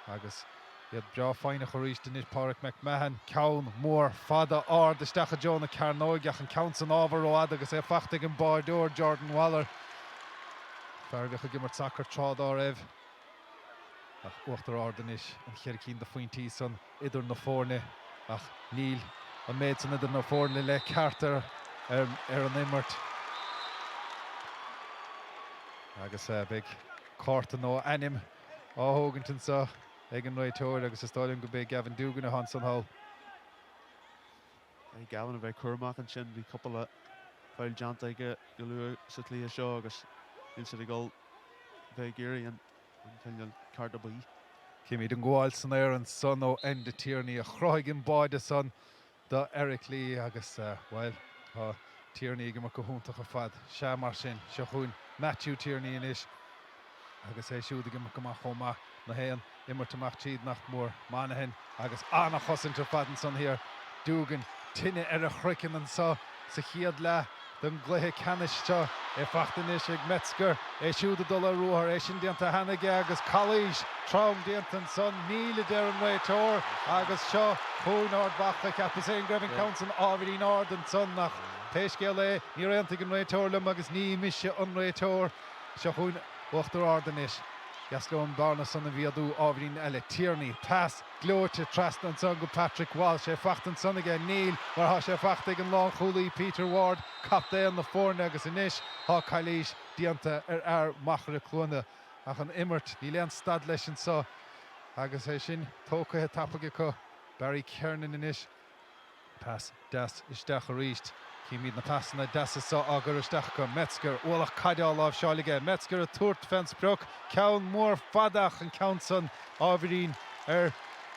[SPEAKER 1] agus. Iad breá foighneach arís anois, Pádraic McMahon, ceann mór fada ard isteach i dtreo na cearnóige ach an ceann san ábhar rófhada agus é fachta ag an báideoir Jordan Waller, fear a bhíodh ag imirt sacair tráth dá raibh. Ach Uachtar Ard anois, an cheithre cinn de phointí san idir na foirne ach níl. an méid san idir na foirne le ceart ar an imirt. Agus beidh cárta nó ainm á thógaint anseo ag an réiteoir agus is dóigh liom go b'é Gavin Doogan atá ansan thall.
[SPEAKER 2] Beidh Gavin a bheith cúramach ansin, bhí cúpla foul déanta aige go luath sa chluiche seo agus níl siad ag dul bheith ag iarraidh an cineál cárta buí.
[SPEAKER 1] Címid an gabháil san aer ansan ó Enda Tierney a chruthaigh an báide san do Eric Lee agus, bhuel, tá Tierney ag imirt go hiontach ar fad. Sea, mar sin, seo chugainn Matthew Tierney anois agus é siúd ag imirt go maith chomh maith. Na haon imirt amach tríd nach mór. Monaghan agus an-chosaint ar fad ansan thiar. Doogan, tine ar a chroiceann anso sa chéad leath den gcluiche ceannais seo. É fachta anois ag Metzger, é siúd ag dul ar ruathar, é sin déanta cheana aige agus calaois trom déanta ansan. Níl, a deir an réiteoir agus seo chugainn Ard Mhacha. Cheapas féin go raibh an ceann san ábhairín ard ansan ach pé scéal é, níor aontaigh an réiteoir liom agus ní mise an réiteoir. Seo chugainn Uachtar Ard anois. Dheas leo an bearna san a mhéadú ábhairín eile. Tierney, pas gleoite trasna ansan go Patrick Walsh. É fachta ansan aige. Níl, mar thá sé fachta ag an lánchúlaí Peter Ward, captaen na foirne agus anois thá calaois déanta ar fhear Mhachaire Cluana. Ach an imirt, níl aon stad leis anso agus é sin tógtha tapaidh acu. Barry Kernan anois. Pas deas isteach arís. Címid na pasanna deasa so á gcur isteach acu. Metzger, ualach caide á láimhseáil aige. Metzger ag tabhairt fén sprioc. Ceann mór fada ach an ceann san ábhairín ar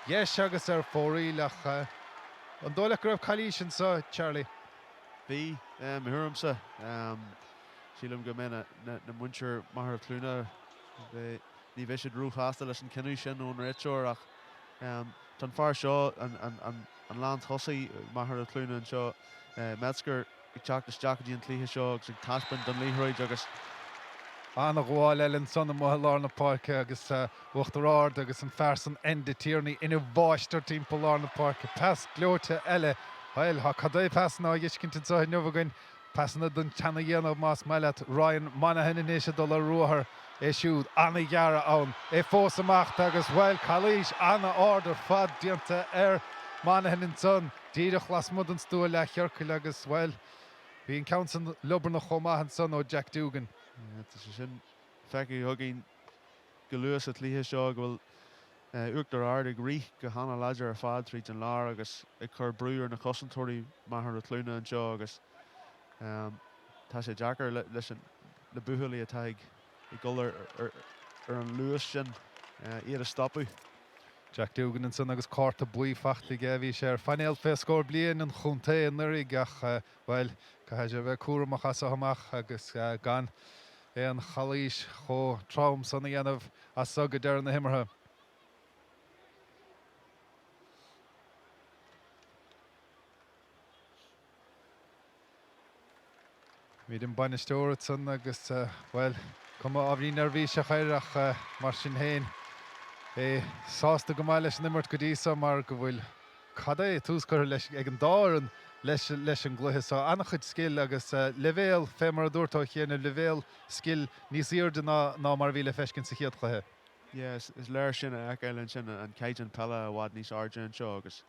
[SPEAKER 1] dheis agus ar fóraoil ach an dóigh leat go raibh calaois anso, Charlie?
[SPEAKER 2] Bhí, mo thuairimse. Sílim go mbeidh na muintir Machaire Cluana, ní bheidh siad róshásta leis an cinneadh sin ón réiteoir ach Tá an fear seo, an lántosaí Machaire Cluana anseo, Metzger, ag teacht isteach go dtí an cluiche seo agus ag taispeáint don liathróid agus.
[SPEAKER 1] An-ghabháil eile ansan amuigh i lár na páirce agus Uachtar Ard agus an fear san Enda Tierney ina mháistir timpeall lár na páirce. Pas gleoite eile. Bhuel, tá cad é pasanna á dh'fheiscint anseo inniu againn. Pasanna den tseana-dhéanamh más maith leat. Ryan Monaghan anois ag dul ar ruathar, é siúd an-ghearradh ann, é fós amach agus, bhuel, calaois an-ard ar fad déanta ar Monaghan ansan, díreach lasmuigh den stua leathchiorcail agus, bhuel, bhí an ceann san liobarnach chomh maith ansan ó Jack Doogan.
[SPEAKER 2] Tá sé sin feicthe againn go luath sa chluiche seo go bhfuil Uachtar Ard ag rith go hana-láidir ar fad tríd an lár agus ag cur brú ar na cosantóirí Machaire Cluana anseo agus tá sé deacair leis na buachaillí atá ag dul ar an luas sin iad a stopadh.
[SPEAKER 1] Jack Doogan ansan agus cárta buí fachta aige. Bhí sé ar phainéal fé scór bliain an chontae anuraidh ach, bhuel, caithfidh sé a bheith cúramach as seo amach agus gan aon chalaois chomh trom san a dhéanamh as so go deireadh na himeartha. Címid an bainisteoir ansan agus, bhuel, cuma ábhairín neirbhíseach air ach mar sin féin, é sásta go maith leis an imirt go dtí so mar go bhfuil cad é tús curtha leis ag an dá fhoireann leis leis an gcluiche so. An-chuid scil agus leibhéal, fé mar a dúirt Ó Chiarnaigh, leibhéal scil níos airde ná ná mar a bhí le feiscint sa chéad chluiche.
[SPEAKER 2] Yeah, is léir sin a fheiceáil ansin, an caighdeán peile i bhfad níos airde anseo agus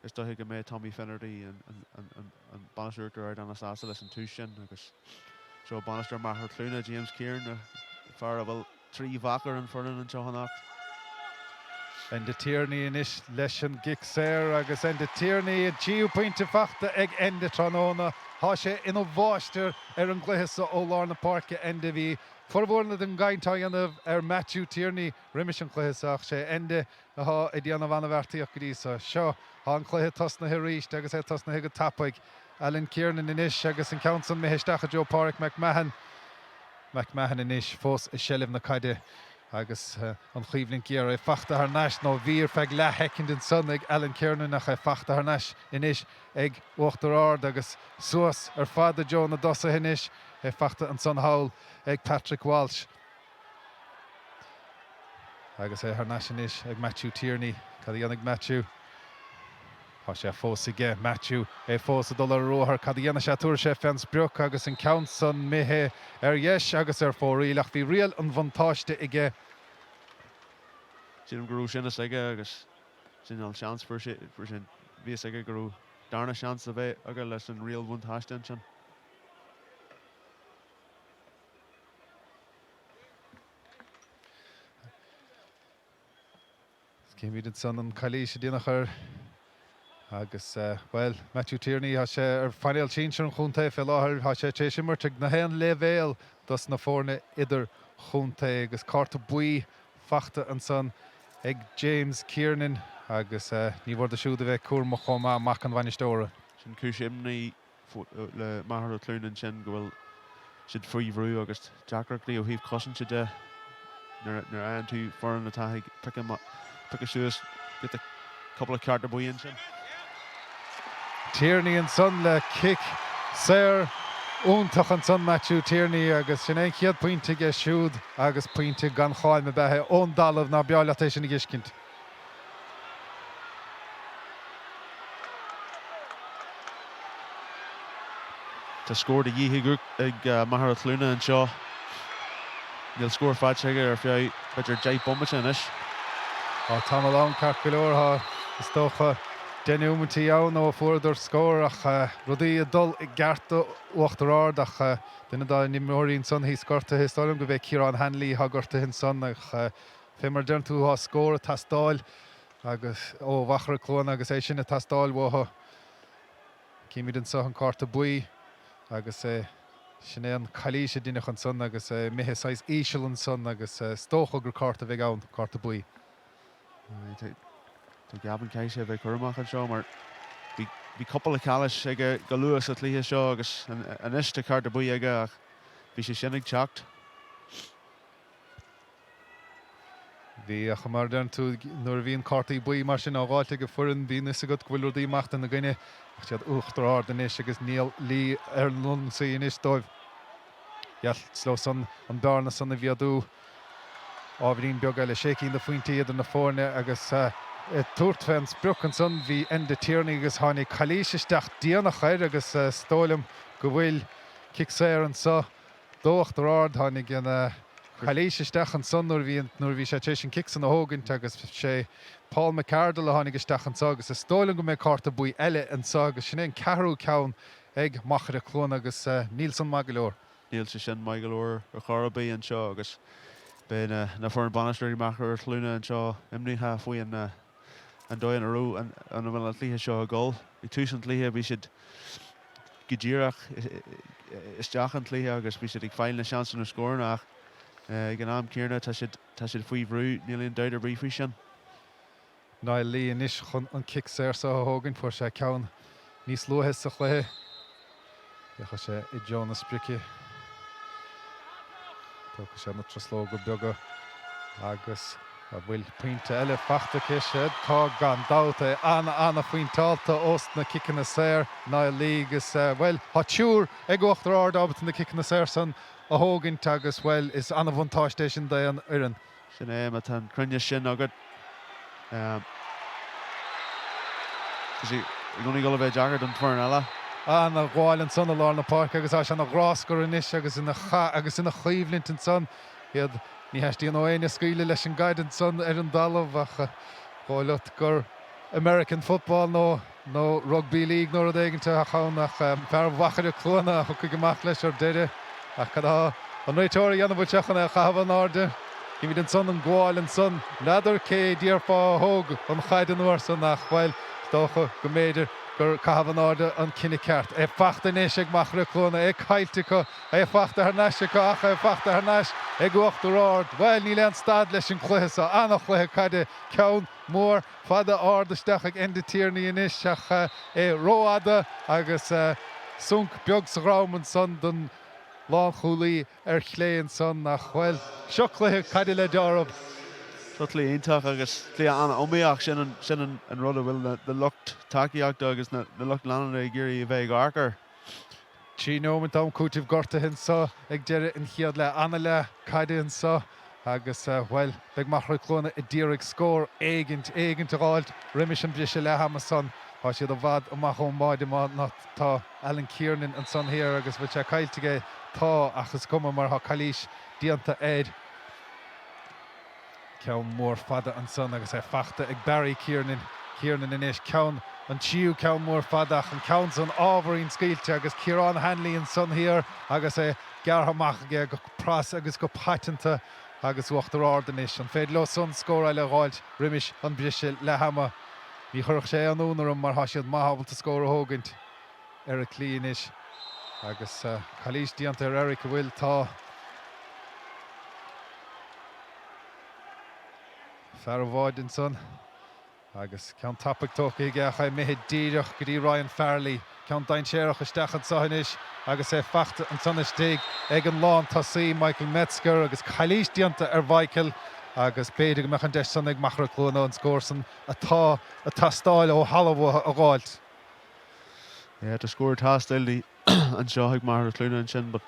[SPEAKER 2] Is dóiche go mbeidh Tommy Finnerty, an bainisteoir Uachtar Ard ana-sásta leis an tús sin agus seo bainisteoir Machaire Cluana, James Kieran, fear a bhfuil 3 mhac ar an foireann anseo anocht.
[SPEAKER 1] Enda Tierney anois leis an gcic saor agus Enda Tierney, an tríú pointe fachta ag Enda tráthnóna. Tá sé ina mháistir ar an gcluiche so ó lár na páirce. Enda, bhí formhór den gcaint á dhéanamh ar Matthew Tierney roimis an chluiche so ach sé Enda Athá ag déanamh an-bheartaíocht go dtí so. Seo, thá an cluiche tosnaithe arís agus é tosnaithe go tapaidh. Alan Kiernan anois agus an ceann san imithe isteach i dtreo Páraic McMahon. McMahon anois fós i seilbh na caide agus an choimhlint ghéar. É fachta thar n-ais, nó bhí ar feadh leath-shoicind ansan ag Alan Kiernan ach é fachta thar n-ais anois ag Uachtar Ard agus suas ar fad i dtreo na dtosaithe anois. É fachta ansan thall ag Patrick Walsh. Agus é thar n-ais anois ag Matthew Tierney. Cad a dhéanfaidh Matthew? Tá sé fós aige. Matthew, é fós ag dul ar a ruathar. Cad a dhéanfaidh sé? Tabharfaidh sé fén sprioc agus an ceann san imithe ar dheis agus ar fóraoil ach bhí riail an bhuntáiste aige.
[SPEAKER 2] Sílim go raibh sin fhios aige agus sin an seans fuair sé, fuair sé, bhí fhios aige go raibh. darna seans a bheith aige leis an riail bhuntáiste ansin.
[SPEAKER 1] Címid ansan an calaois a déanadh air agus, bhuel, Matthew Tierney, tá sé ar phainéal sinsir an chontae fé láthair, tá sé tar éis imirt ag na haon leibhéal dos na foirne idir-chontae agus cárta buí fachta ansan ag James Kiernan agus ní mór dó siúd a bheith cúramach chomh maith, mac an bhainisteora.
[SPEAKER 2] Sin cúis imní le Machaire Cluana ansin go bhfuil siad faoi bhrú agus deacrachtaí ó thaobh cosainte de nuair a fhaigheann tú foireann atá ag piocadh suas giota cúpla cárta buí ansin.
[SPEAKER 1] Tierney ansan le cic saor iontach ansan, Matthew Tierney, agus sin é an chéad pointe aige siúd agus pointe gan cháim ab ea é ón dtalamh, ná b'fhearr leat é sin a dh'fheiscint.
[SPEAKER 2] Tá scór de dhíth ag Machaire Cluana anseo. Níl scór faighte aige ar feadh b'fhéidir 10 bomaite anois.
[SPEAKER 1] Tá tamall ann ceart go leor, tá is dócha 10 neomaintí ann ó fuaireadar scór ach rudaí ag dul i gceart do Uachtar Ard ach duine dá n-imreoirí ansan thíos gortaithe, is dóigh liom gurb é Ciarán Hanley atá gortaithe ansan ach Fé mar a deireann tú, tá scór ag teastáil agus ó Mhachaire Cluana agus é sin ag teastáil uathu. Címid anseo an cárta buí agus sin é an calaois a deineadh ansan agus é imithe saghas íseal ansan agus is dócha gur cárta a bheidh ann, cárta buí.
[SPEAKER 2] Tá Gavin caithfidh sé a bheith cúramach anseo mar bhí cúpla calaois aige go luath sa chluiche seo agus anois tá cárta buí aige ach bhí sé sin ag teacht.
[SPEAKER 1] Bhí, ach mar a deireann tú, nuair a bhíonn cártaí buí mar sin á dh'fháilt ag an foireann, bíonn fhios agat go bhfuil rudaí imeachta ina gcoinne. Ach siad Uachtar Ard anois agus Niall Lee ar an ionsaí anois dóibh. Geall leo san an bearna san a mhéadú ábhairín beag eile. Sé cinn de phointí idir na foirne agus ag tabhairt fén sprioc ansan bhí Enda Tierney agus tháinig calaois isteach déanach air agus is dóigh liom go bhfuil cic saor anso D'Uachtar Ard, tháinig an chalaois isteach ansan nuair a bhí nuair a bhí sé tar éis an cic san a thógaint agus sé Paul McArdle a tháinig isteach anso agus is dóigh liom go mbeidh cárta buí eile anso agus sin é an ceathrú ceann ag Machaire Cluana agus níl san maith go leor.
[SPEAKER 2] Níl sé sin maith go leor ar chor ar bith anseo agus beidh na na foireann bainisteoirí Machaire Cluana anseo imníoch faoi an an dóigh ina raibh an ina bhfuil an cluiche seo ag dul. Ag tús an chluiche bhí siad go díreach isteach an cluiche agus bhí siad ag fáil na seansanna scóranna ach ag an am céanna tá siad tá siad faoi bhrú, níl aon dabht ar bith faoi sin.
[SPEAKER 1] Niall Lee anois chun an cic saor seo a thógaint. Fuair sé ceann níos luaithe sa chluiche. Féachfaidh sé i dtreo na sprice. Tógfaidh sé na truslóga beaga agus an bhfuil pointe eile fachta aige? Sea, tá gan dabht. É ana-ana-phointeálta ós na ciceanna saor, Niall Lee agus, bhuel, tá triúr ag Uachtar Ard ábalta na ciceanna saor san a thógaint agus, bhuel, is ana-bhuntáiste é sin d'aon fhoireann.
[SPEAKER 2] Sin é, má tá an cruinneas sin agat, tá sé i gcónaí ag dul a bheith deacair don foireann eile.
[SPEAKER 1] Ana-ghabháil ansan i lár na páirce agus tá sé ina ghráscar anois agus ina chath agus ina choimhlint ansan. Iad, ní theastaíonn ó éinne scaoileadh leis an gcaid ansan ar an dtalamh ach dhóigh leat gur American football nó nó Rugby League nó rud éigin a bheadh ann ach fear Mhachaire Cluana a thiocfaidh amach leis ar deireadh. Ach cad atá an réiteoir a dhéanamh? Bhfuil sé chun é a chaitheamh in airde? Címid ansan an gabháil ansan. N'fheadar cé déarfá a thóg an chaid an uair san ach, bhuel, is dócha go mb'fhéidir gur caitheamh in airde an cinneadh ceart. É fachta anois ag Machaire Cluana, é caillte acu, é fachta thar n-ais acu ach é fachta thar n-ais ag Uachtar Ard. Bhuel, níl aon stad leis an chluiche seo. Ana-chluiche caide, ceann mór fada ard isteach ag Enda Tierney anois ach é rófhada agus sonc beag sa dhrom ansan don lánchúlaí ar chlé ansan ach, bhuel, seo cluiche caide le deáramh.
[SPEAKER 2] Seo cluiche iontach agus cluiche an-iomaíoch. Sin an, sin an rud a bhfuil na lucht tacaíochta agus na lucht leanúna ag iarraidh a bheith ag amharc air.
[SPEAKER 1] 3 nóimeant am cúitimh gortaithe anso ag deireadh an chéad leath. Ana-leath caide anso agus, bhuel, beidh Machaire Cluana a d'iarraidh scór éigint, éigint a dh'fháilt roimis an briseadh leath-ama san. Tá siad i bhfad amach ón mbáide má tá Alan Kiernan ansan thiar agus bhfuil sé caillte aige? Tá, ach is cuma mar tá calaois déanta air. Ceann mór fada ansan agus é fachta ag Barry Kiernan. Kiernan anois, ceann. An tríú ceann mór fada ach an ceann san ábhairín scaoilte agus Ciarán Hanley ansan thiar agus é gearrtha amach aige go pras agus go paiteanta agus Uachtar Ard anois. An féidir leo san scór eile a dh'fháilt roimis an briseadh leath ama? Ní chuirfeadh sé aon ionadh orm mar thá siad maith ábalta scór a thógaint. Eric Lee anois agus calaois déanta ar Eric an bhfuil? Tá. Fear an bháide ansan. Agus ceann tapaidh tógtha aige ach é imithe díreach go dtí Ryan Farrelly. Ceann dainséarach isteach anseo anois agus é fachta ansan istigh ag an lántosaí Michael Metzger agus calaois déanta ar Mhichael agus b'fhéidir go mbeadh an deis san ag Machaire Cluana an scór san atá ag teastáil ó thalamh uathu a dh'fháilt.
[SPEAKER 2] Yeah, tá scór ag teastáil anseo ag Machaire Cluana ansin but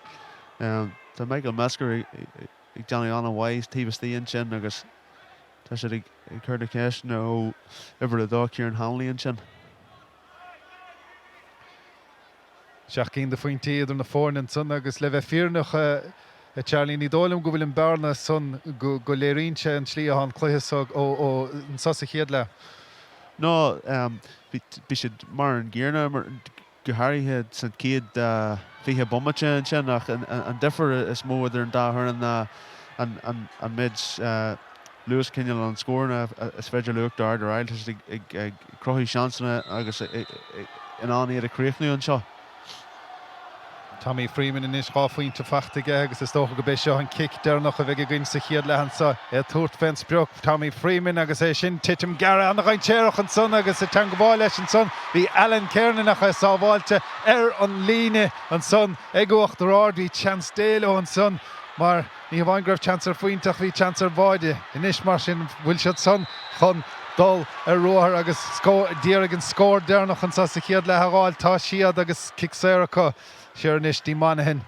[SPEAKER 2] tá Michael Metzger ag déanamh an-mhaith taobh istigh ansin agus tá siad ag cur na ceisteanna ó uimhir 2 Kieran Hanley ansin.
[SPEAKER 1] 7 gcinn de phointí idir na foirne ansan agus le bheith fírinneach a Charlie, ní dóigh liom go bhfuil an bearna san go léiríonn sé an tslí atá an cluiche so ó anso sa chéad leath.
[SPEAKER 2] No, bhí siad mar an gcéanna. go háirithe sa chéad 20 bomaite ansin, ach an difear is mó idir an dá fhoireann ná an méid luas cineál an scóranna is féidir le Uachtar Ard a fháil. Tá siad ag cruthú seansanna agus in ann iad a chríochnú anseo.
[SPEAKER 1] Tommy Freeman anois, 2 phointe faighte aige agus is dócha go b'é seo an cic deireanach a bheidh againn sa chéad leath anseo. É ag tabhairt fén sprioc, Tommy Freeman agus é sin titim gearr an-dhainséarach ansan agus ag teangmháil leis ansan bhí Alan Kiernan ach é sábháilte ar an líne ansan ag Uachtar Ard. Bhí seans Dé leo ansan mar ní hamháin go raibh seans ar phointe ach bhí seans ar bháide. Anois mar sin bhfuil siad san chun dul ar ruathar agus d'iarraidh an scór deireanach anseo sa chéad leath a dh'fháil. Tá siad agus cic saor acu. Siar anois dtí Monaghan.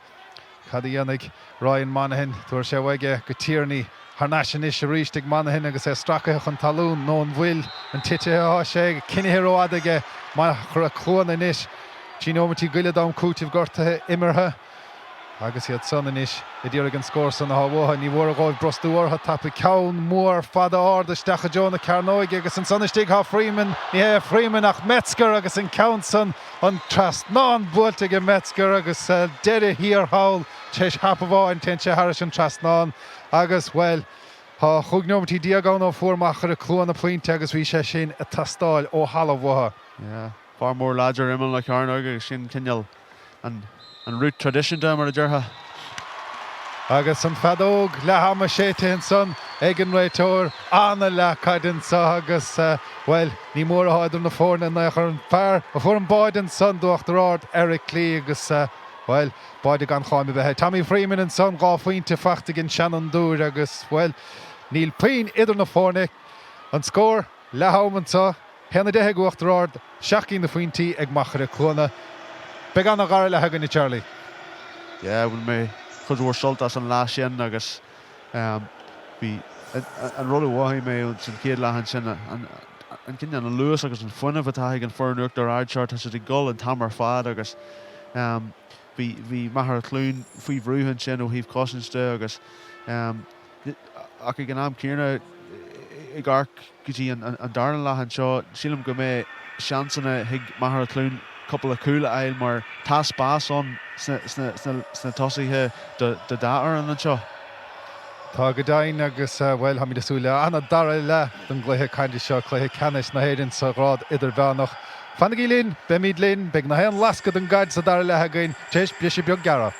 [SPEAKER 1] Cad a dhéanfaidh Ryan Monaghan? Tabharfaidh sé uaidh é go Tierney. Thar n-ais anois arís ag Monaghan agus é stracaithe chun talún. Nó an bhfuil? An titithe atá sé? Cinnithe rófhada aige. Machaire Cluana anois. 3 nóimeintí go leith d'am cúitimh gortaithe imeartha. Agus iad san anois ag iarraidh an scór san atá uathu. Ní mhór dhóibh brostú orthu. Tapaidh ceann mór fada ard isteach i dtreo na cearnóige agus ansan istigh tá Freeman, ní hé Freeman ach Metzger agus an ceann san an trasnán buailte aige Metzger agus sa deireadh thiar thall tar éis hap amháin téann sé thairis an trasnán agus, bhuel, tá 15 nóimeintí ann ó fuair Machaire Cluana pointe agus bhí sé sin ag teastáil ó thalamh uathu.
[SPEAKER 2] Yeah. Fear mór láidir ar imeall na cearnóige agus sin cineál an route traidisiúnta mar a déarfá.
[SPEAKER 1] Agus an feadóg leath ama séidte ansan ag an réiteoir. Ana-leath caide anso agus, bhuel, ní mór atá idir na foirne in aon chor. An fear a fuair an báide ansan d'Uachtar Ard, Eric Lee agus, bhuel, báide gan cháim ab ea é. Tommy Freeman ansan, 2 phointe faighte ag an seanfhondúir agus, bhuel, níl puinn idir na foirne. An scór, leath am anso. 1-10 ag Uachtar Ard, 7 gcinn de phointí ag Machaire Cluana. Beidh ana-dhara leath againn, a Charlie.
[SPEAKER 2] Yeah, bhain mé cuid mhór sult as an leath sin agus bhí an rud a mhothaigh mé san chéad leath ansin, an cineál an luas agus an fuinneamh atá ag an foireann Uachtar Ard seo, tá siad ag dul an t-am ar fad agus bhí bhí Machaire Cluain faoi bhrú ansin ó thaobh cosaint de agus Ach ag an am céanna, ag amharc go dtí an darna leath anseo, sílim go mbeidh seansanna ag Machaire Cluain cúpla cúl a fháil mar tá spás ann sna tosaithe do dá fhoireann anseo.
[SPEAKER 1] Tá go deimhin agus, bhuel, táimid ag súil le an-dara leath den gcluiche caide seo, cluiche ceannais na hÉireann sa ghrád idirmheánach. Fanaigí linn, beimid linn, beidh na haon lascadh den gcaid sa dara leath againn tar éis briseadh beag gearr.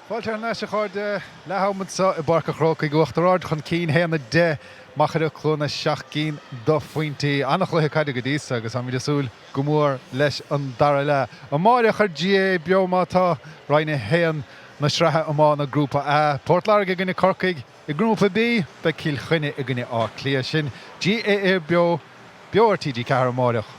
[SPEAKER 1] Fáilte thar n-ais a chairde. Leath-am anseo i bPáirc an Chrócaigh, Uachtar Ard chun cinn, 1-10, Machaire Cluana 7 gcinn de phointí. An-chluiche caide go dtí so agus táimid ag súil go mór leis an dara leath. Amáireach ar GAA Beo má tá, Roinn 1 na Sraithe Iomána Grúpa A, Port Láirge i gcoinne Corcaigh. I nGrúpa B, beidh Cill Chainnigh i gcoinne Áth Cliath. Sin GAA Beo, beo ar TG4 amáireach.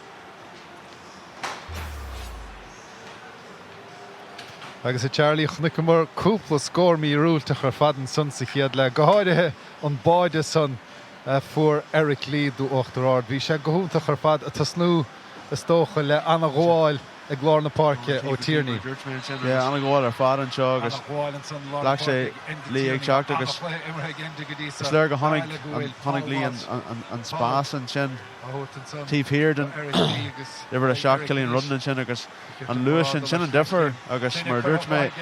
[SPEAKER 1] Agus a Charlie, chonaiceamar cúpla scór míorúilteach ar fad ansan sa chéad leath, go háirithe an báide san a fuair Eric Lee d'Uachtar Ard. Bhí sé go hiontach ar fad, ag tosnú, is dócha, le ana-ghabháil ag lár na páirce ó Tierney.
[SPEAKER 2] Yeah, ana-ghabháil ar fad anseo agus ghlac sé Lee ag teacht agus is léir go chonaic chonaic Lee an spás ansin taobh thiar den uimhir 7 Cillian Rudden ansin agus an luas sin, sin an difear agus mar a dúirt mé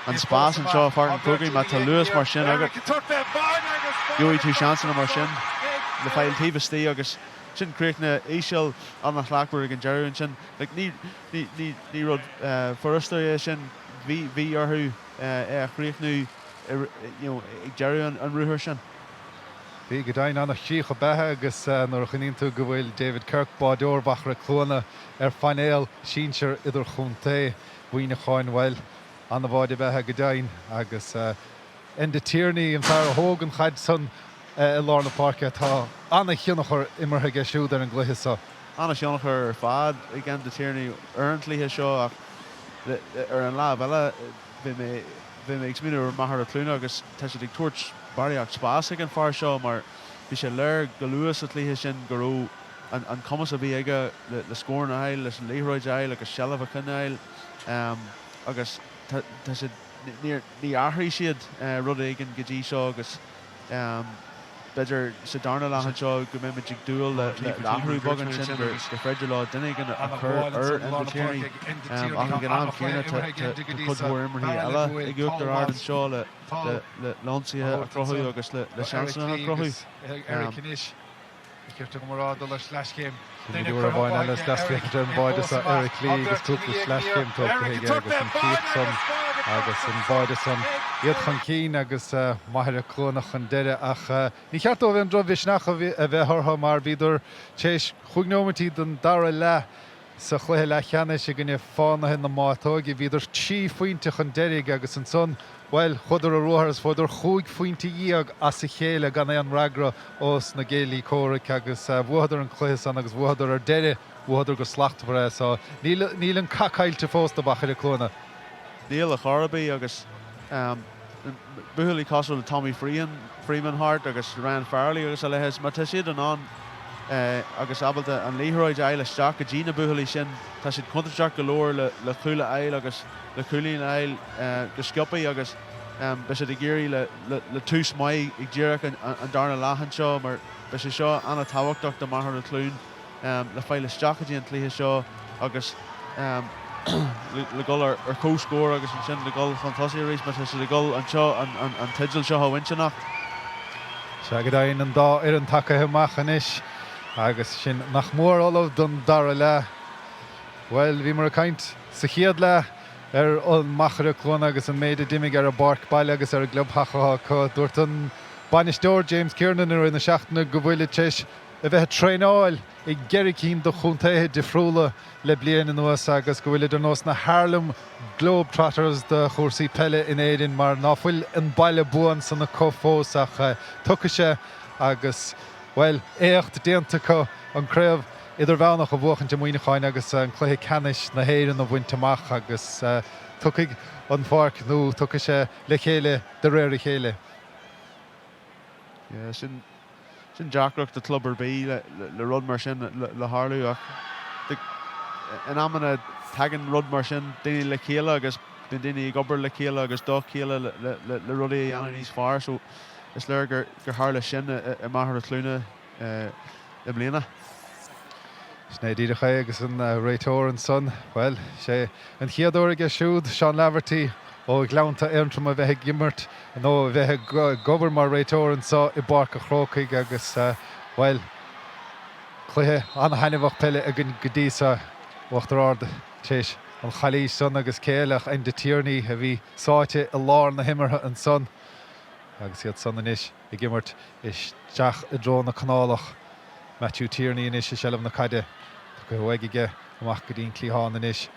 [SPEAKER 2] an spás anseo i Pháirc an Chrócaigh má tá luas mar sin agat gheobhaidh tú seansanna mar sin le fáil taobh istigh agus sin críochnaithe íseal an-shlachtmhar ag an deireadh ansin. Like ní, ní, ní, ní rud furasta é sin. Bhí, bhí orthu é a chríochnú i, you know, ag deireadh an, an ruathair sin.
[SPEAKER 1] Bhí, go deimhin, an-chríoch ab ea é agus nuair a chuimhníonn tú go bhfuil David Kirk, báideoir Mhachaire Cluana, ar phainéal sinsir idirchontae Mhuineacháin, bhuel, an-bháide ab ea é go deimhin agus Enda Tierney, an fear a thóg an chaid san i lár na páirce, tá an-thionchar imeartha aige siúd ar an gcluiche seo.
[SPEAKER 2] An-thionchar ar fad ag Enda Tierney ar an chluiche seo ach ar an lámh eile bhí mé bhí mé ag smaoineamh ar Machaire Cluana agus tá siad ag tabhairt barraíocht spás ag an fear seo mar bhí sé léir go luath sa chluiche sin go raibh an an cumas a bhí aige le le scóranna a fháil, leis an liathróid a fháil agus seilbh a choinneáil agus tá tá siad Níor athraigh siad rud éigin go dtí seo agus b'fhéidir sa darna leath anseo go mbeimid ag dúil le athrú beag ansin gur féidir leo duine éigin a chur ar Enda Tierney ach ag an am céanna tá cuid mhór imreoirí eile ag Uachtar Ard anseo le hionsaithe a chruthú agus le seansanna a chruthú.
[SPEAKER 1] Ba cheart dom a rá dul ar sleaschéim. Sin uair amháin eile is deas féachaint ar an bháide seo, Eric Lee agus cúpla sleaschéim tógtha aige agus an chríoch san agus an báide san iad chun cinn agus Machaire Cluana chun deiridh ach ní cheart dóibh aon drochmhisneach a bheith orthu mar bhíodar tar éis chúig neomaintí den dara leath Sa chluiche leathcheannais i gcoinne Fánaithe na Mátóige, bhíodar trí phointe chun deiridh agus ansan, bhuel, chuadar ar ruathar agus fuaireadar chúig phointe dhéag as a chéile gan aon fhreagra ós na gcéilí comhraic agus bhuadar an cluiche san agus bhuadar ar deireadh, bhuadar go slachtmhar é. So, níl, níl an cath caillte fós do Mhachaire Cluana.
[SPEAKER 2] Níl ar chor ar bith agus buachaillí cosúil le Tommy Freeman, Freeman thart agus Ryan Farrelly agus a leithéid, má tá siad in ann agus ábalta an liathróid a fháil isteach go dtí na buachaillí sin, tá siad contúirteach go leor le cúl a fháil agus le cúilín a fháil go sciobtha agus beidh siad ag iarraidh le tús maith ag deireadh an darna leath anseo mar beidh sé seo an-tábhachtach do Mhachaire Cluain. le fáil isteach go dtí an cluiche seo agus le dhul ar comhscór agus ansin le dhul chun tosaigh arís má tá siad ag dul anseo an teideal seo a bhaint anocht.
[SPEAKER 1] Sea, go deimhin, an dá fhoireann tagaithe amach anois agus sinn nach mór ullamh don dara leath. Bhuel, bhíomar ag caint sa chéad leath ar an Machaire Cluana agus an méid a d'imigh ar a bpáirc baile agus ar an gclubtheach atá acu. Dúirt an bainisteoir James Kiernan i rith na seachtaine go bhfuilid tar éis a bheith ag traenáil i gceithre cinn de chontaetha difriúla le bliain anuas agus go bhfuilid ar nós na Harlem Globetrotters de chúrsaí peile in Éirinn mar ná fuil an baile buan san acu fós ach tiocfaidh sé agus, bhuel, éacht déanta acu an craobh idirmheánach a bhuachaint i Muineacháin agus an cluiche ceannais na hÉireann a bhaint amach agus tiocfaidh an pháirc nó tiocfaidh sé le chéile de réir a chéile.
[SPEAKER 2] Yeah, sin. Sin deacracht do chlub ar bith le rud mar sin le tharlú ach in amanna tagann rud mar sin daoine le chéile agus bíonn daoine ag obair le chéile agus do chéile le rudaí a dhéanamh níos fearr so is léir gur tharla sin i Machaire Cluana i mbliana.
[SPEAKER 1] Sin é díreach é agus an réiteoir ansan, bhuel, sé an chéad uair aige siúd, Seán Laverty ó Ghleannta Aontroma a bheith ag imirt nó a bheith ag obair mar réiteoir anseo i bPáirc an Chrócaigh agus, bhuel, cluiche an-thaitneamhach peile againn go dtí seo, Uachtar Ard tar éis. an chalaois san agus cé eile ach Enda Tierney a bhí sáite i lár na himeartha ansan agus iad san anois ag imirt isteach i dtreo na canálach. Matthew Tierney anois i seilbh na caide. Tugtha uaidh aige amach go dtí an cliathán anois.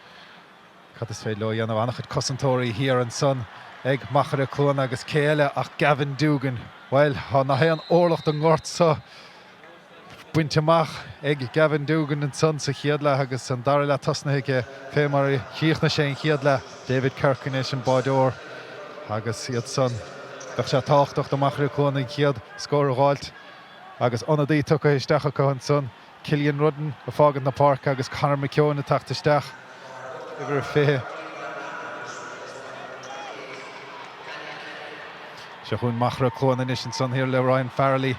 [SPEAKER 1] Cad is féidir leo a dhéanamh? An-chuid cosantóirí thiar ansan ag Machaire Cluana agus cé eile ach Gavin Doogan. Bhuel, tá nach aon orlach den ngort so bainte amach ag Gavin Doogan ansan sa chéad leath agus an dara leath tosnaithe aige fé mar a chríochnaigh sé an chéad leath. David Kirk anois an báideoir agus iad san. Bheadh sé tábhachtach do Mhachaire Cluana an chéad scór a dh'fháilt agus ionadaí tugtha isteach acu ansan. Cillian Rudden ag fágaint na páirce agus Conor McKeown ag teacht isteach, uimhir 20. Seo chugainn Machaire Cluana anois ansan thiar le Ryan Farrelly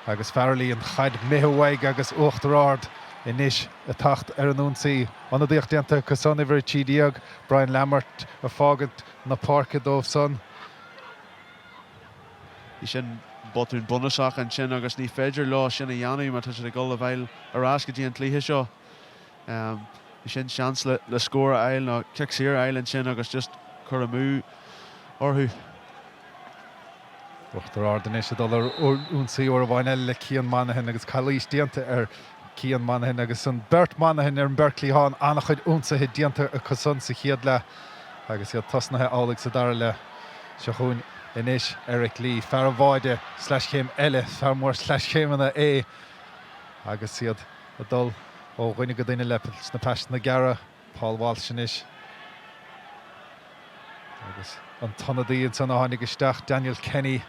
[SPEAKER 1] agus Farrelly an chaid imithe uaidh agus Uachtar Ard anois ag teacht ar an ionsaí. Ionadaíocht déanta acu san, uimhir 13, Brian Lambert ag fágaint na páirce dóibh san.
[SPEAKER 2] Bhí sin botún bunúsach ansin agus ní féidir leo sin a dhéanamh má tá siad ag dul a bheith ar ais go dtí an cluiche seo. Bhí sin seans le scór a fháil nó cic saor a fháil ansin agus just cur amú orthu.
[SPEAKER 1] Uachtar Ard anois ag dul ar ionsaí uair amháin eile le Cian Monaghan agus calaois déanta ar Cian Monaghan agus an beirt Monaghan ar an mbeirt cliathán an-chuid ionsaithe déanta acu san sa chéad leath agus iad tosnaithe amhlaidh sa dara leath. Seo chugainn anois Eric Lee, fear an bháide, sleaschéim eile, fear mór sleaschéimeanna é agus iad ag dul ó dhuine go duine leis na paiseanna gearra. Paul Walsh anois agus an t-ionadaí ansan a tháinig isteach, Daniel Kenny,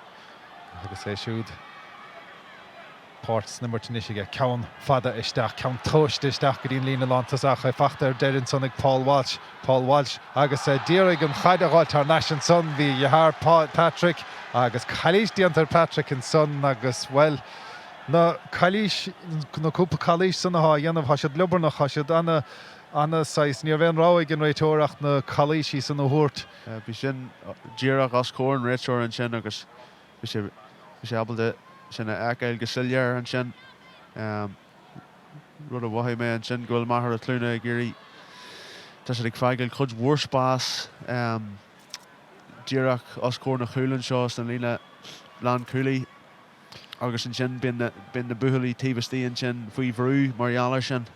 [SPEAKER 1] agus é siúd páirt san imirt anois aige. Ceann fada isteach, ceann tomhaiste isteach go dtí an líne lántosach. É fachta ar deireadh ansan ag Paul Walsh. Paul Walsh agus é d'iarraidh an chaid a dh'fháilt thar n-ais ansan. Bhí a dheartháir Patrick agus calaois déanta ar Patrick ansan agus, bhuel, na calaois, na cúpla calaois san athá á dhéanamh, thá siad liobarnach, thá siad ana, ana saghas, ní raibh aon rogha ag an réiteoir ach na calaoisí san a thabhairt.
[SPEAKER 2] Bhí sin díreach os comhair an réiteora ansin agus bhí sé, bhí sé ábalta sin a fheiceáil go soiléir ansin. Rud a mhothaigh mé ansin go bhfuil Machaire Cluana ag iarraidh, tá siad ag fágáil cuid mhór spás díreach os comhair na chúil anseo sna líne lánchúlaí. agus ansin bíonn na, bíonn na buachaillí taobh istigh ansin faoi bhrú mar gheall air sin.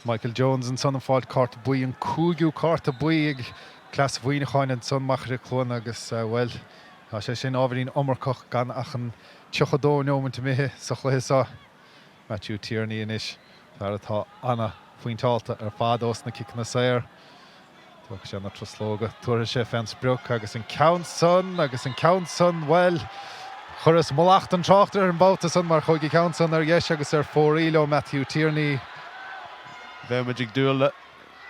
[SPEAKER 1] Michael Jones ansan ag fáilt cárta buí, an cúigiú cárta buí ag cleas Mhuineacháin ansan, Machaire Cluana agus, bhuel, tá sé sin ábhairín iomarcach gan ach an 32 neomant imithe sa chluiche seo. Matthew Tierney anois, fear atá ana-phointeálta ar fad ós na ciceanna saor. Tógfaidh sé na truslóga, tabharfaidh sé fén sprioc agus an ceann san agus an ceann san, bhuel, chuireas mallacht an tráchtaire air an babhta san mar chuaigh an ceann san ar dheis agus ar fóraoil ó Matthew Tierney.
[SPEAKER 2] Bheadh muid ag dúil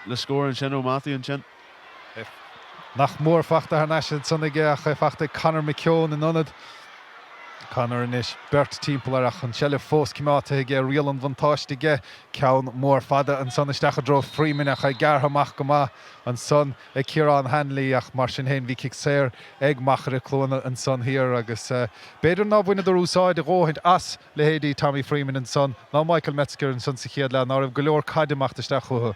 [SPEAKER 2] le scór ansin ó Matthew ansin.
[SPEAKER 1] Nach mór fachta thar n-ais ansan aige ach é fachta ag Conor McKeown in ionad. Conor anois, beirt timpeall air ach an tseilbh fós coimeádta aige, riail an bhuntáiste aige. Ceann mór fada ansan isteach i dtreo Freeman ach é gearrtha amach go maith ansan ag Ciarán Hanley ach mar sin féin bhí cic saor ag Machaire Cluana ansan thiar agus b'fhéidir ná bhaineadar úsáid a dhóthaint as leithéidí Tommy Freeman ansan ná Michael Metzger ansan sa chéad leath ná raibh go leor caide ag imeacht isteach chucu.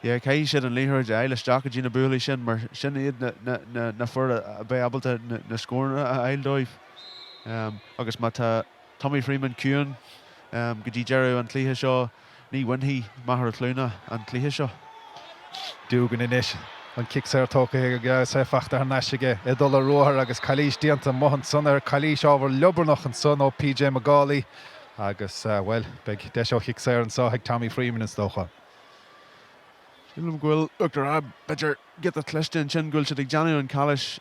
[SPEAKER 2] Yeah, caithfidh siad an liathróid a fháil isteach go dtí na buachaillí sin mar sin iad na fir a bheidh ábalta na scóranna a fháil dóibh. Agus má tá Tommy Freeman ciúin go dtí deireadh an chluiche seo, ní bhainfidh Machaire Cluana an cluiche seo.
[SPEAKER 1] Doogan anois, an cic saor tógtha aige agus é fachta thar n-ais aige, ag dul ar ruathar agus calaois déanta amuigh ansan air, calaois ábhar liobarnach ansan ó PJ McGauley agus, bhuel, beidh deis ó chic saor anso ag Tommy Freeman is dócha.
[SPEAKER 2] Sílim go bhfuil Uachtar Ard b'fhéidir giota cliste ansin go bhfuil siad ag déanamh an calaois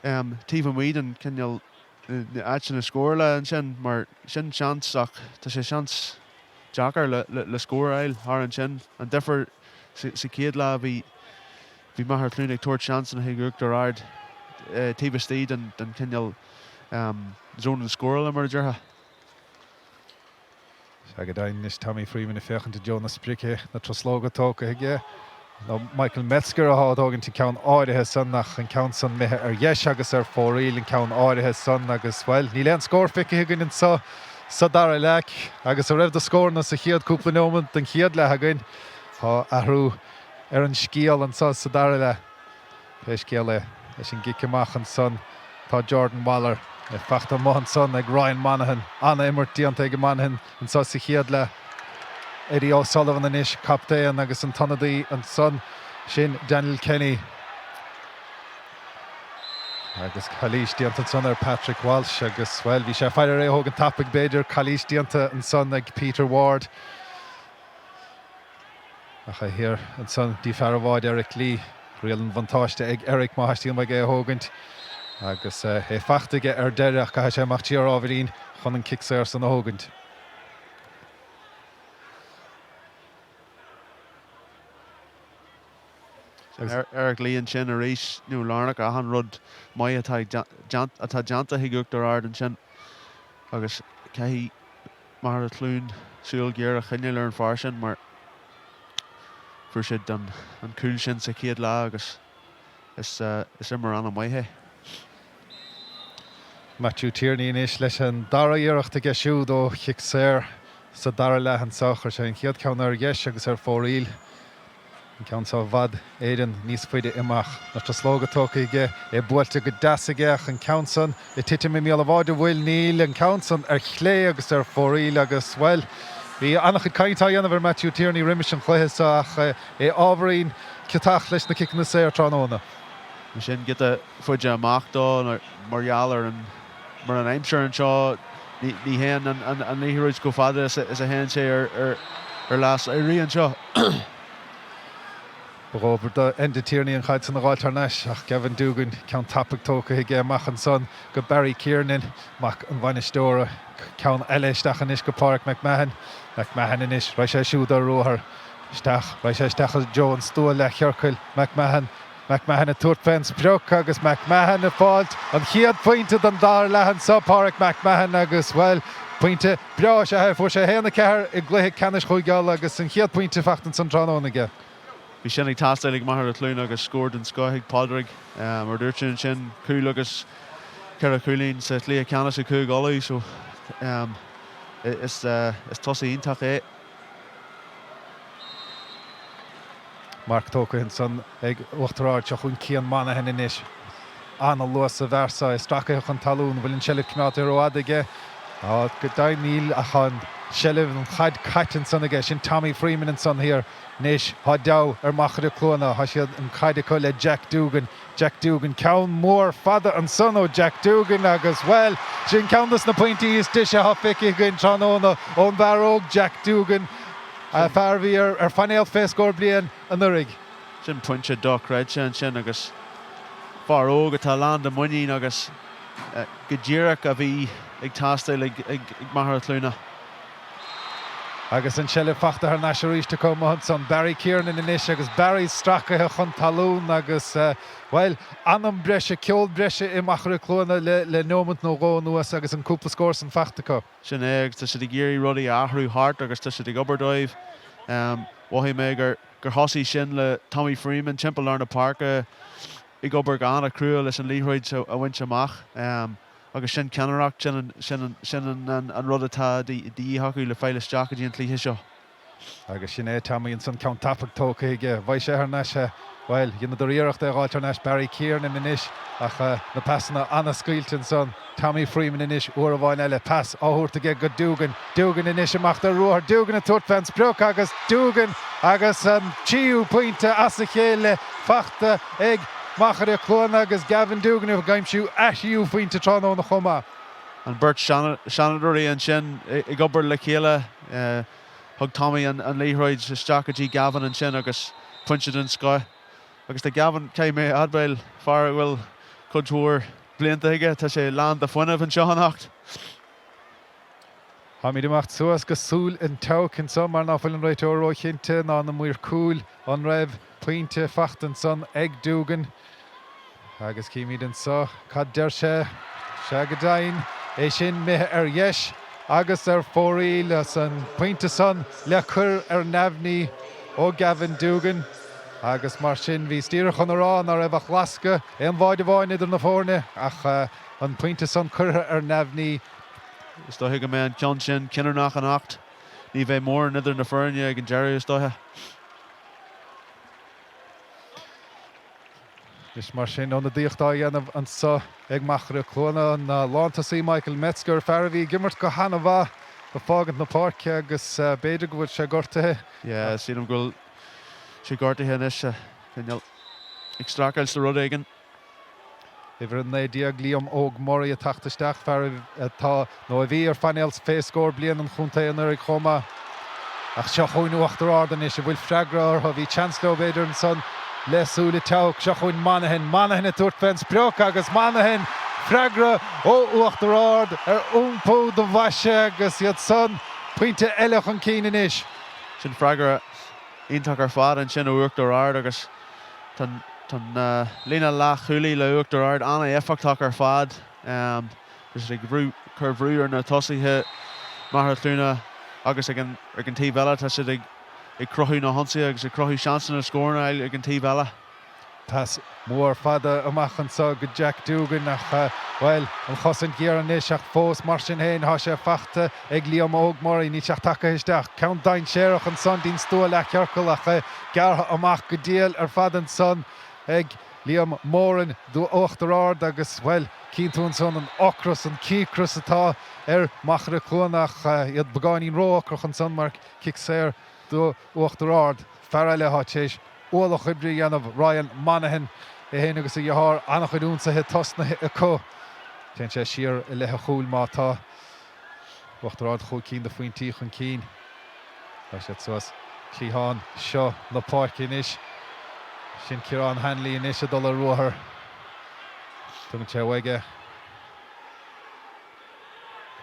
[SPEAKER 2] taobh amuigh den cineál na áiteanna scórála ansin mar sin seans ach tá sé seans deacair le le scór a fháil thar ansin. An difear sa chéad leath bhí bhí Machaire Cluana ag tabhairt seansanna chuig Uachtar Ard taobh istigh den den cineál zón an scórála mar a déarfá.
[SPEAKER 1] Sea go deimhin anois Tommy Freeman ag féachaint i dtreo na sprice, na truslóga tógtha aige. Nó Michael Metzger athá ag tógaint an ceann áirithe san ach an ceann san imithe ar dheis agus ar fóraoil an ceann áirithe san agus, bhuel, níl aon scór feicthe againn anso sa dara leath agus a raibh de scóranna sa chéad cúpla neomant den chéad leath againn. Tá athrú. ar an sciáil anso sa dara leath. Pé scéal é, leis an gcic amach ansan tá Jordan Waller fachta amuigh ansan ag Ryan Monaghan. Ana-imirt déanta ag Monaghan anso sa chéad leath. Eddie O'Sullivan anois, captaen agus an t-ionadaí ansan, sin Daniel Kenny. Agus calaois déanta ansan ar Patrick Walsh agus, bhuel, bhí sé ag faire ar é a thógaint tapaidh, b'fhéidir. Calaois déanta ansan ag Peter Ward. Ach é thiar ansan dtí fear an bháid, Eric Lee. Riail an bhuntáiste ag Eric má theastaíonn uaidh é a thógaint. Agus é fachta aige ar deireadh ach caithfidh sé imeacht siar ábhairín chun an cic saor san a thógaint.
[SPEAKER 2] Eric Lee ansin arís, nó lárnach achan rud maith atá atá déanta ag Uachtar Ard ansin agus caithfidh Machaire Cluain súil ghéar a choinneáil ar an fear sin mar fuair siad an cúl sin sa chéad leath agus is imreoir an-mhaith é.
[SPEAKER 1] Matthew Tierney anois leis an dara iarracht aige siúd ó chic saor sa dara leath anseo. Chuir sé an chéad ceann ar dheis agus ar fóraoil. An ceann seo i bhfad Éireann níos faide amach. An truslóga tógtha aige, é buailte go deas aige ach an ceann san ag titim i mbéal an bháid an bhfuil? Níl. An ceann san ar chlé agus ar fóraoil agus, bhuel, bhí an-chuid cainte á dhéanamh ar Matthew Tierney roimis an chluiche seo ach é ábhairín ciotach leis na ciceanna saor tráthnóna.
[SPEAKER 2] Sin giota faide amach dó mar gheall ar an mar an aimsir anseo ní théann an liathróid chomh fada is a théann sé ar lá samhraidh anseo.
[SPEAKER 1] Ba dhóbair do Enda Tierney an chaid san a dh'fháilt thar n-ais ach Gavin Doogan, ceann tapaidh tógtha aige amach ansan go Barry Kiernan, mac an bhainisteora. Ceann eile isteach anois go Páraic McMahon. McMahon anois, raghaidh sé siúd ar ruathar. Isteach, raghaidh sé isteach i dtreo an stua leathchiorcail. McMahon. McMahon ag tabhairt fén sprioc agus McMahon ag fáilt an chéad phointe den dara leath anseo, Páraic McMahon agus, bhuel, pointe breá is ea é. Fuair sé 1-4 i gcluiche ceannais Chúige Uladh agus an chéad pointe fachta ansan tráthnóna aige.
[SPEAKER 2] Bhí sin ag teastáil ag Machaire Cluana agus scór den scoth ag Pádraig. Mar a dúirt tú ansin, cúl agus ceithre chúilín sa chluiche ceannais i Cúige Uladh so is tosaí iontach é.
[SPEAKER 1] Marc tógtha ansan ag Uachtar Ard. Seo chugainn Cian Monaghan anois. An-luas sa bhfear seo. É stracaithe chun talún. An bhfuil an tseilbh coimeádta rófhada aige? Tá go deimhin níl ach tá an tseilbh, an chaid caite ansan aige. Sin Tommy Freeman ansan thiar. Anois tá deabhadh ar Mhachaire Cluana. Tá siad an chaid acu le Jack Doogan. Jack Doogan, ceann mór fada ansan ó Jack Doogan agus, bhuel, sin ceann dos na pointí is deise atá feicthe againn tráthnóna ón bhfear óg Jack Doogan, fear a bhí ar phainéal fé scór bliain anuraidh.
[SPEAKER 2] Sin pointe dochreidte ansin agus fear óg atá lán de mhuinín agus go díreach a bhí ag teastáil ag Machaire Cluana.
[SPEAKER 1] Agus an tseilbh fachta thar n-ais arís acu amuigh ansan. Barry Kiernan anois agus Barry stracaithe chun talún agus, bhuel, anam breise, ceol breise i Machaire Cluana le neomant nó dhó anuas agus an cúpla scór san fachta acu.
[SPEAKER 2] Sin é agus tá siad ag iarraidh rudaí a athrú thart agus tá siad ag obair dóibh. Mhothaigh mé gur thosaigh sin le Tommy Freeman timpeall lár na páirce ag obair go han-chrua leis an liathróid a bhaint amach. Agus sin ceannaireacht, sin an rud atá de dhíth acu le fáil isteach go dtí an cluiche seo.
[SPEAKER 1] Agus sin é Tommy ansan, ceann tapaidh tógtha aige. Bhfaighidh sé thar n-ais é. Bhuel, dheineadar iarracht é a dh'fháilt thar n-ais. Barry Kiernan anois ach na pasanna an-scaoilte ansan. Tommy Freeman anois uair amháin eile. Pas á thabhairt aige go Doogan. Doogan anois amach ar ruathar. Doogan ag tabhairt fén sprioc agus Doogan agus an tríú pointe as a chéile fachta ag Machaire Cluana agus Gavin Doogan ag aimsiú a thríú phointe tráthnóna chomh maith.
[SPEAKER 2] An bheirt seanadóirí ansin ag obair le chéile. Thug Tommy an liathróid isteach go dtí Gavin ansin agus pointe den scoth. Agus tá Gavin, caithfidh mé a admháil, fear a bhfuil cuid mhór blianta aige, tá sé lán de fuinneamh anseo anocht.
[SPEAKER 1] Táimid ag imeacht suas go súil an tseabhaic anseo mar ná fuil an réiteoir róchinnte ná na maoir cúil an raibh pointe fachta ansan ag Doogan. Agus címid anseo cad deir sé. Sea go deimhin, é sin imithe ar dheis agus ar fóraoil as an pointe san le cur ar neamhní ó Gavin Doogan. Agus mar sin bhíos díreach chun a rá ná raibh ach lascadh aon bháide amháin idir na foirne ach an pointe san curtha ar neamhní.
[SPEAKER 2] Is dóiche go mbeidh an ceann sin cinniúnach anocht. Ní bheidh mórán idir na foirne ag an deireadh, is dóiche.
[SPEAKER 1] Anois mar sin, ionadaíocht á dhéanamh anso ag Machaire Cluana, an lántosaí Michael Metzger, fear a bhí ag imirt go han-mhaith, ag fágaint na páirce agus b'fhéidir go bhfuil sé gortaithe.
[SPEAKER 2] Yeah, sílim go bhfuil sé gortaithe anois, cineál ag streachailt le rud éigin.
[SPEAKER 1] Uimhir 19, Liam Óg Murray ag teacht isteach, fear atá, nó a bhí, ar phainéal fé scór bliain an chontae anuraidh chomh maith. Ach seo chugainn Uachtar Ard anois, an bhfuil freagra orthu? Bhí seans leo b'fhéidir ansan le súil ag teabhac. Seo chugainn Monaghan, Monaghan ag tabhairt fén sprioc agus Monaghan, freagra ó Uachtar Ard ar iompú do bhoise agus iad san pointe eile chun cinn anois.
[SPEAKER 2] Sin freagra iontach ar fad ansin ó Uachtar Ard agus tá an líne leathchúlaí le Uachtar Ard an-éifeachtach ar fad. Tá siad ag cur bhrú ar na tosaithe Machaire Cluana agus ag an taobh eile tá siad ag cruthú na hionsaithe agus ag cruthú seansanna scóranna a fháil ag an taobh eile.
[SPEAKER 1] Pas mór fada amach anseo go Jack Doogan ach, bhuel, an chosaint ghéar anois ach fós mar sin féin tá sé faighte ag Liam Óg Murray. Níl sé ach tagtha isteach. Ceann dainséarach ansan dtí'n stua leathchiorcail ach é gearrtha amach go diail ar fad ansan ag Liam Moran d'Uachtar Ard agus, bhuel, cíonn tú ansan an ocras, an cíocras atá ar Mhachaire Cluana ach iad beagáinín ró-ocrach ansan mar cic saor d'Uachtar Ard. Fear eile atá tar éis ualach oibre a dhéanamh, Ryan Monaghan, é féin agus a dheartháir, an-chuid ionsaithe tosnaithe acu. Téann sé siar i leith a chúil má tá Uachtar Ard chúig cinn de phointí chun cinn. Tá siad suas cliathán seo na páirce anois. Sin Ciarán Hanley anois ag dul ar ruathar. Tugann sé uaidh é.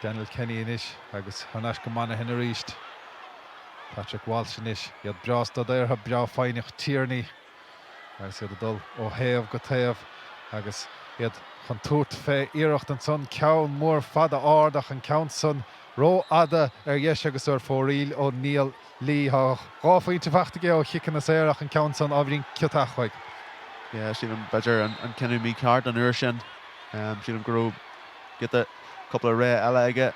[SPEAKER 1] Daniel Kenny anois agus thar n-ais go Monaghan arís. Patrick Walsh anois, iad breá staidiúrtha, breá foighneach, Tierney agus iad ag dul ó thaobh go taobh agus iad chun tabhairt fé iarracht ansan, ceann mór fada ard ach an ceann san ró-fhada ar dheis agus ar fóraoil ó Niall Lee. Tá 2 phointe faighte aige ó chiceanna saora ach an ceann san ábhairín ciotach uaidh.
[SPEAKER 2] Yeah, sílim b'fhéidir an cinneadh mícheart an uair sin. Sílim go raibh giota cúpla rogha eile aige.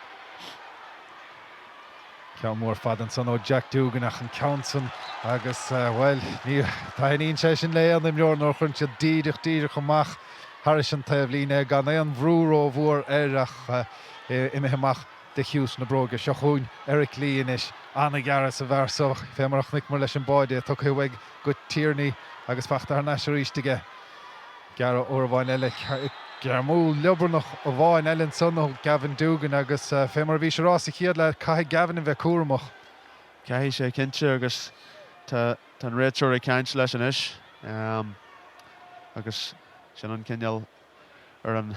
[SPEAKER 1] Ceann mór fada ansan ó Jack Doogan ach an ceann san agus, bhuel, ní thaitníonn sé sin le aon imreoir nuair a chuireann siad díreach, díreach amach thairis an taobhlíne gan aon bhrú rómhór air ach é imithe amach de chiús na bróige. Seo chugainn Eric Lee anois, an-ghearradh sa bhfear so, fé mar a chonaiceamar leis an bpáide, é tugtha uaidh go Tierney agus faighte thar n-ais arís aige. Gearradh uair amháin eile, gearradh liobarnach amháin eile ansan ó Gavin Doogan agus fé mar a bhís a rá sa chéad leath, caithfidh Gavin a bheith cúramach.
[SPEAKER 2] Caithfidh sé cinnte agus tá an réiteoir ag caint leis anois agus sin an cineál ar an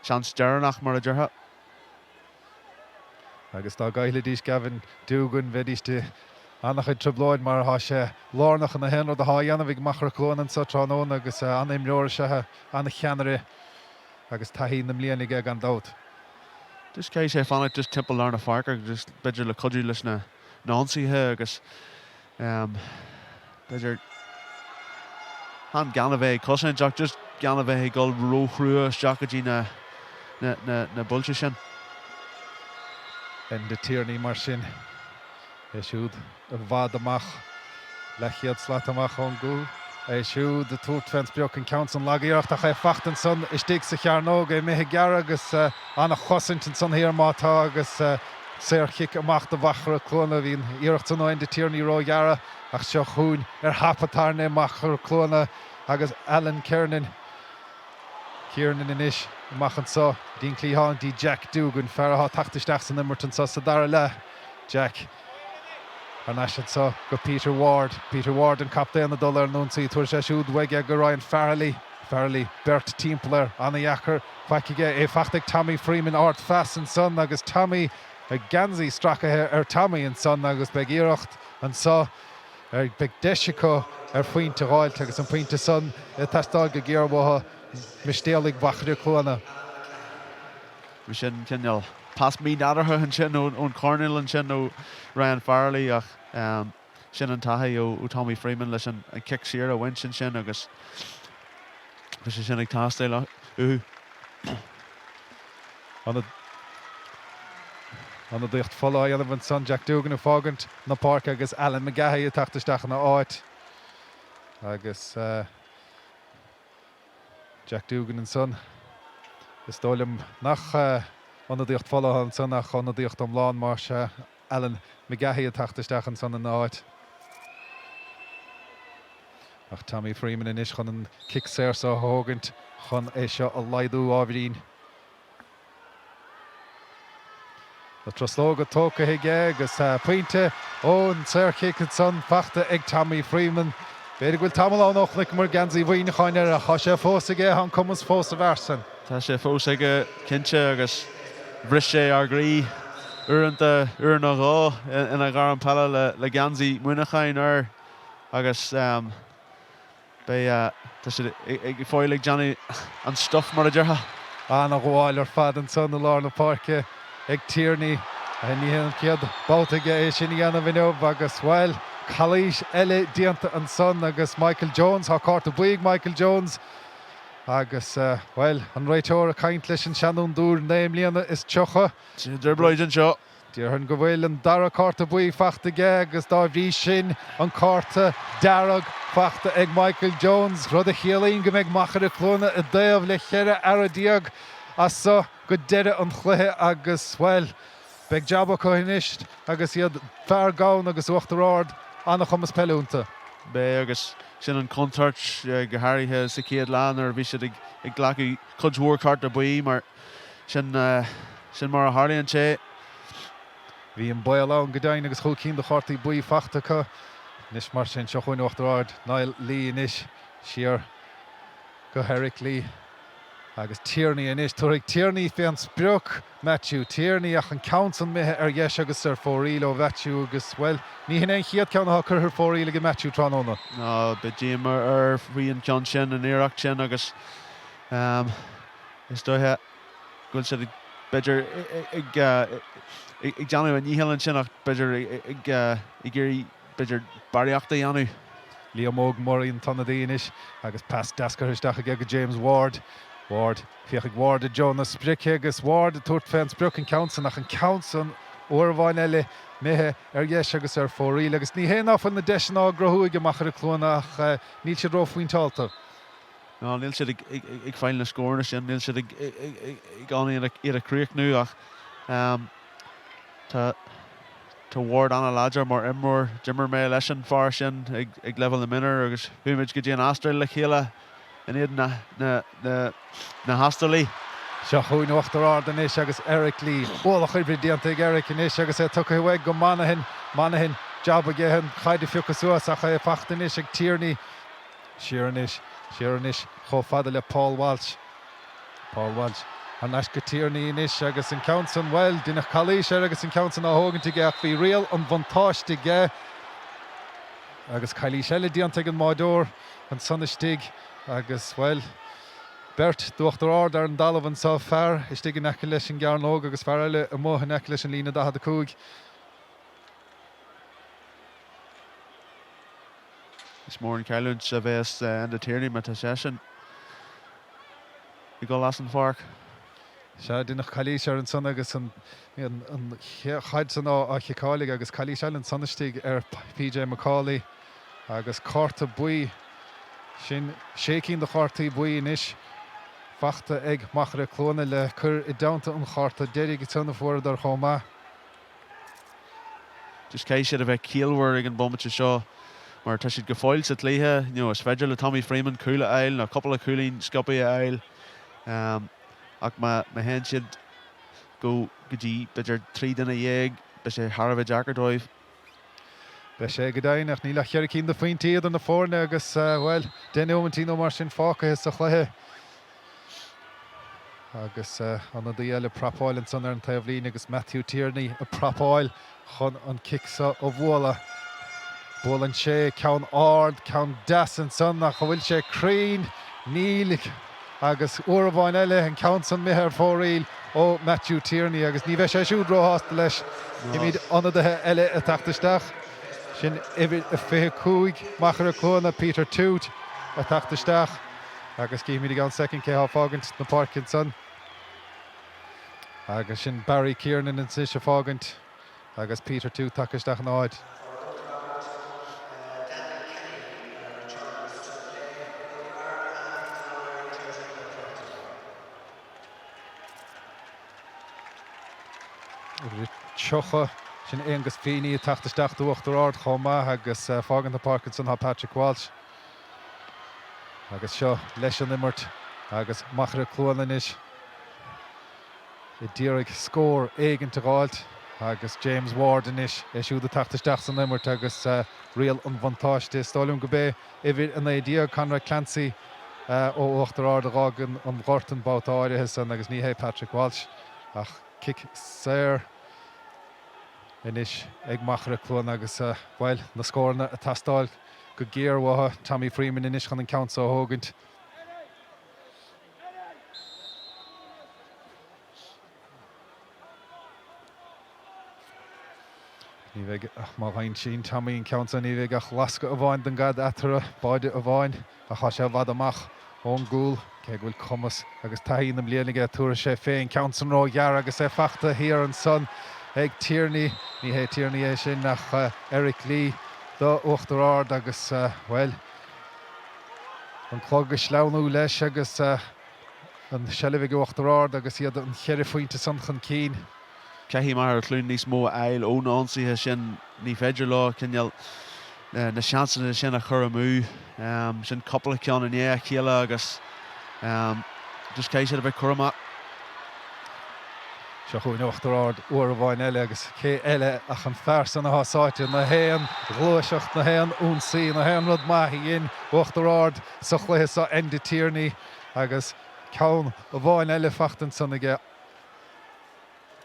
[SPEAKER 2] seans deireanach mar a déarfá.
[SPEAKER 1] Agus dá gcaillfidís Gavin Doogan, bheidís i an-chuid trioblóid mar tá sé lárnach in aon rud atá á dhéanamh ag Machaire Cluana anseo tráthnóna agus an-imreoir is ea é, an-cheannaire agus taithí na mblian aige gan dabht.
[SPEAKER 2] Just caithfidh sé fanacht just timpeall lár na páirce agus b'fhéidir le cuidiú leis na hionsaithe agus B'fhéidir chan gan a bheith ag cosaint ach just gan a bheith ag dul róchrua isteach go dtí na na buailte sin.
[SPEAKER 1] Enda Tierney mar sin, é siúd i bhfad amach, leathchéad slat amach ón gcúl. É siúd ag tabhairt fén sprioc, an ceann san lag-iarracht ach é faighte ansan istigh sa chearnóg, é imithe ag gearradh agus an-chosaint ansan thiar má tá agus Saorchic amach do Mhachaire Cluana. Bhí an iarracht san ó Enda Tierney róghearr ach seo chugainn ar thapa tairne Machaire Cluana agus Alan Kiernan. Kiernan anois amach anso dtí'n cliathán dtí Jack Doogan, fear atá tagtha isteach san imirt anso sa dara leath. Jack thar n-ais anso go Peter Ward. Peter Ward an captaen ag dul ar an ionsaí. Tabharfaidh sé siúd uaidh é go Ryan Farrelly. Farrelly, beirt timpeall air. Ana-dheacair. Faighte aige, é faighte ag Tommy Freeman, ardphas ansan agus Tommy, geansaí stracaithe ar Tommy ansan agus beidh iarracht anso, beidh deis acu ar phointe a dh'fháilt agus an pointe san ag teastáil go géar uathu, Mistéalaigh Mhachaire Cluana.
[SPEAKER 2] Bhí sin cineál pas mí-nádúrtha ansin ón choirnéal ansin ó Ryan Farrelly ach sin an taithí ó Tommy Freeman leis an cic saor a bhaint ansin agus bhí sé sin ag teastáil uathu.
[SPEAKER 1] Ionadaíocht fola á dhéanamh ansan, Jack Doogan ag fágaint na páirce agus Alan McGahey ag teacht isteach ina áit agus. Jack Doogan ansan. Is dóigh liom nach ionadaíocht fola atá ansan ach ionadaíocht iomlán, más ea. Alan McGahey ag teacht isteach ansan ina áit. Ach Tommy Freeman anois chun an cic saor so a thógaint chun é seo a laghdú ábhairín. Na truslóga tógtha aige agus pointe ón saorchic ansan fachta ag Tommy Freeman. B'fhéidir go bhfuil tamall ann ó chonaiceamar geansaí Mhuineacháin air ach tá sé fós aige, tá an cumas fós sa bhfear san.
[SPEAKER 2] Tá sé fós aige cinnte agus bhris sé ár gcroí uaireanta, uair nó dhó ina ghairm peile le geansaí Mhuineacháin air agus Beidh, tá siad ag fáil ag déanamh an stuif mar a déarfá.
[SPEAKER 1] Ana-ghabháil ar fad ansan i lár na páirce ag Tierney. Ní hé an chéad babhta aige é sin a dhéanamh inniu agus, bhuel, calaois eile déanta ansan agus Michael Jones, tá cárta buí ag Michael Jones agus, bhuel, an réiteoir ag caint leis an seanfhondúir 39 mbliana.
[SPEAKER 2] Trioblóid anseo.
[SPEAKER 1] Déarfainn go bhfuil an dara cárta buí fachta aige agus dá bhrí sin an cárta dearg fachta ag Michael Jones, rud a chiallaíonn go mbeidh Machaire Cluana i dtaobh le 14 fhear as so go deireadh an chluiche agus, bhuel, beidh jab acu anois agus iad fear gann agus Uachtar Ard an-chumas peile iontu.
[SPEAKER 2] Beidh agus sin an chontúirt, go háirithe sa chéad leath nuair a bhí siad ag glacadh cuid mhór cárta buí mar Sin, sin mar a tharlaíonn sé.
[SPEAKER 1] Bhí an baol ann go deimhin agus chúig cinn de chártaí buí fachta acu. Anois mar sin, seo chugainn Uachtar Ard, Niall Lee anois, siar go hEric Lee agus Tierney anois. Tabharfaidh Tierney fén sprioc, Matthew Tierney, ach an ceann san imithe ar dheis agus ar fóraoil ó Mhatthew agus, bhuel, ní hin é an chéad ceann atá curtha ar fóraoil aige Matthew tráthnóna.
[SPEAKER 2] Ná, beidh díoma air faoi an ceann sin, an iarracht sin agus ehm, Is dóiche go bhfuil siad b'fhéidir ag ag déanamh a ndícheall ansin ach b'fhéidir ag ag iarraidh b'fhéidir barraíocht a dhéanamh.
[SPEAKER 1] Liam Óg Murray an t-ionadaí anois agus pas deas curtha isteach aige go James Ward. Ward, féachfaidh Ward i dtreo na sprice agus Ward ag tabhairt fén sprioc an ceann san ach an ceann san uair amháin eile imithe ar dheis agus ar fóraoil agus ní hé ná fuil na deiseanna á gcruthú ag Machaire Cluana ach níl siad ró-phointeálta.
[SPEAKER 2] Ná níl siad ag fáil na scóranna sin, níl siad ag ann iad a chríochnú ach tá tá Ward an-láidir mar imreoir. D'imir mé leis an fear sin ag leibhéal na mionúr agus chuaigh muid go dtí an Astráil le chéile in éadan na hAstrálaigh.
[SPEAKER 1] Seo chugainn Uachtar Ard anois agus Eric Lee. Ualach oibre déanta ag Eric anois agus é tugtha uaidh go Monaghan. Monaghan, jab aige an chaid a phiocadh suas ach é fachta anois ag Tierney. Siar anois, siar anois chomh fada le Paul Walsh. Paul Walsh thar n-ais go Tierney anois agus an ceann san, bhuel, deineadh calaois air agus an ceann san á thógaint aige ach bhí riail an bhuntáiste aige agus calaois eile déanta ag an mbáireoir ansan istigh agus, bhuel, beirt d'Uachtar Ard ar an dtalamh anso, fear istigh in aice leis an gcearnóg agus fear eile amuigh in aice leis an líne 45.
[SPEAKER 2] Is mór an chailliúint a bheas Enda Tierney má tá seisean ag dul as an pháirc.
[SPEAKER 1] Sea, deineadh calaois air ansan agus an chaid san á chiceáil aige agus calaois eile ansan istigh ar PJ McCauley agus cárta buí. Sin sé cinn de chártaí buí anois fachta ag Machaire Cluana le cur i dteannta an chárta deiridh san a fuaireadar chomh maith.
[SPEAKER 2] Just caithfidh siad a bheith ciallmhar ag an bomaite seo mar tá siad go fóill sa chluiche. You know, is féidir le Tommy Freeman cúl a fháil nó cúpla cúilín sciobtha a fháil ach má má théann siad go go dtí b'fhéidir 13 duine beidh sé thar a bheith deacair dóibh.
[SPEAKER 1] Beidh sé go deimhin ach níl ach cheithre cinn de phointí idir na foirne agus, bhuel, deich neomaintí nó mar sin fágtha sa chluiche. Agus ionadaí eile ag prapáil ansan ar an taobhlíne agus Matthew Tierney ag prapáil chun an cic seo a bhualadh. Buaileann sé ceann ard, ceann deas ansan ach an bhfuil sé cruinn? Níl. Agus uair amháin eile an ceann san imithe ar fóraoil ó Matthew Tierney agus ní bheidh sé siúd róshásta leis. Címid ionadaithe eile ag teacht isteach. Sin uimhir a 25, Machaire Cluana, Peter Tuite ag teacht isteach. Agus cífimid i gceann soicind cé thá ag fágaint na páirce ansan. Agus sin Barry Kiernan anois ag fágaint agus Peter Tuite tagtha isteach ina áit. Uimhir 30, sin Aonghus Feeney ag teacht isteach d'Uachtar Ard chomh maith agus fágaint na páirce ansan tá Patrick Walsh. Agus seo leis an imirt agus Machaire Cluana anois ag iarraidh scór éigint a dh'fháilt agus James Ward anois, é siúd ag teacht isteach san imirt agus riail an bhuntáiste. Is dóigh liom go b'é uimhir 19, Conrad Clancy ó Uachtar Ard a dh'fhág an gort an babhta áirithe san agus ní hé Patrick Walsh ach cic saor anois ag Machaire Cluana agus, bhuel, na scóranna ag teastáil go géar uathu. Tommy Freeman anois chun an ceann so a thógaint. Ní bheidh ach má aimsíonn Tommy an ceann so ní bheidh ach lascadh amháin den gcaid eatarthu, báide amháin, ach tá sé i bhfad amach ón gcúl. Cé go bhfuil cumas agus taithí na mblian aige, tabharfaidh sé fé an ceann san róghearr agus é fachta thiar ansan ag Tierney. Ní hé Tierney é sin ach Eric Lee do Uachtar Ard agus, bhuel, an clog ag sleamhnú leis agus an tseilbh ag Uachtar Ard agus iad an cheithre phointe san chun cinn.
[SPEAKER 2] Caithfidh Machaire Cluana níos mó a fháil ó na ionsaithe sin. Ní féidir leo cineál na seansanna sin a chur amú. Sin cúpla ceann i ndiaidh a chéile agus just caithfidh siad a bheith cúramach.
[SPEAKER 1] Seo chugainn Uachtar Ard uair amháin eile agus cé eile ach an fear san atá sáite na haon ghluaiseacht, na haon ionsaí, na haon rud maith a dhein Uachtar Ard sa chluiche seo, Enda Tierney agus ceann amháin eile fachta ansan aige.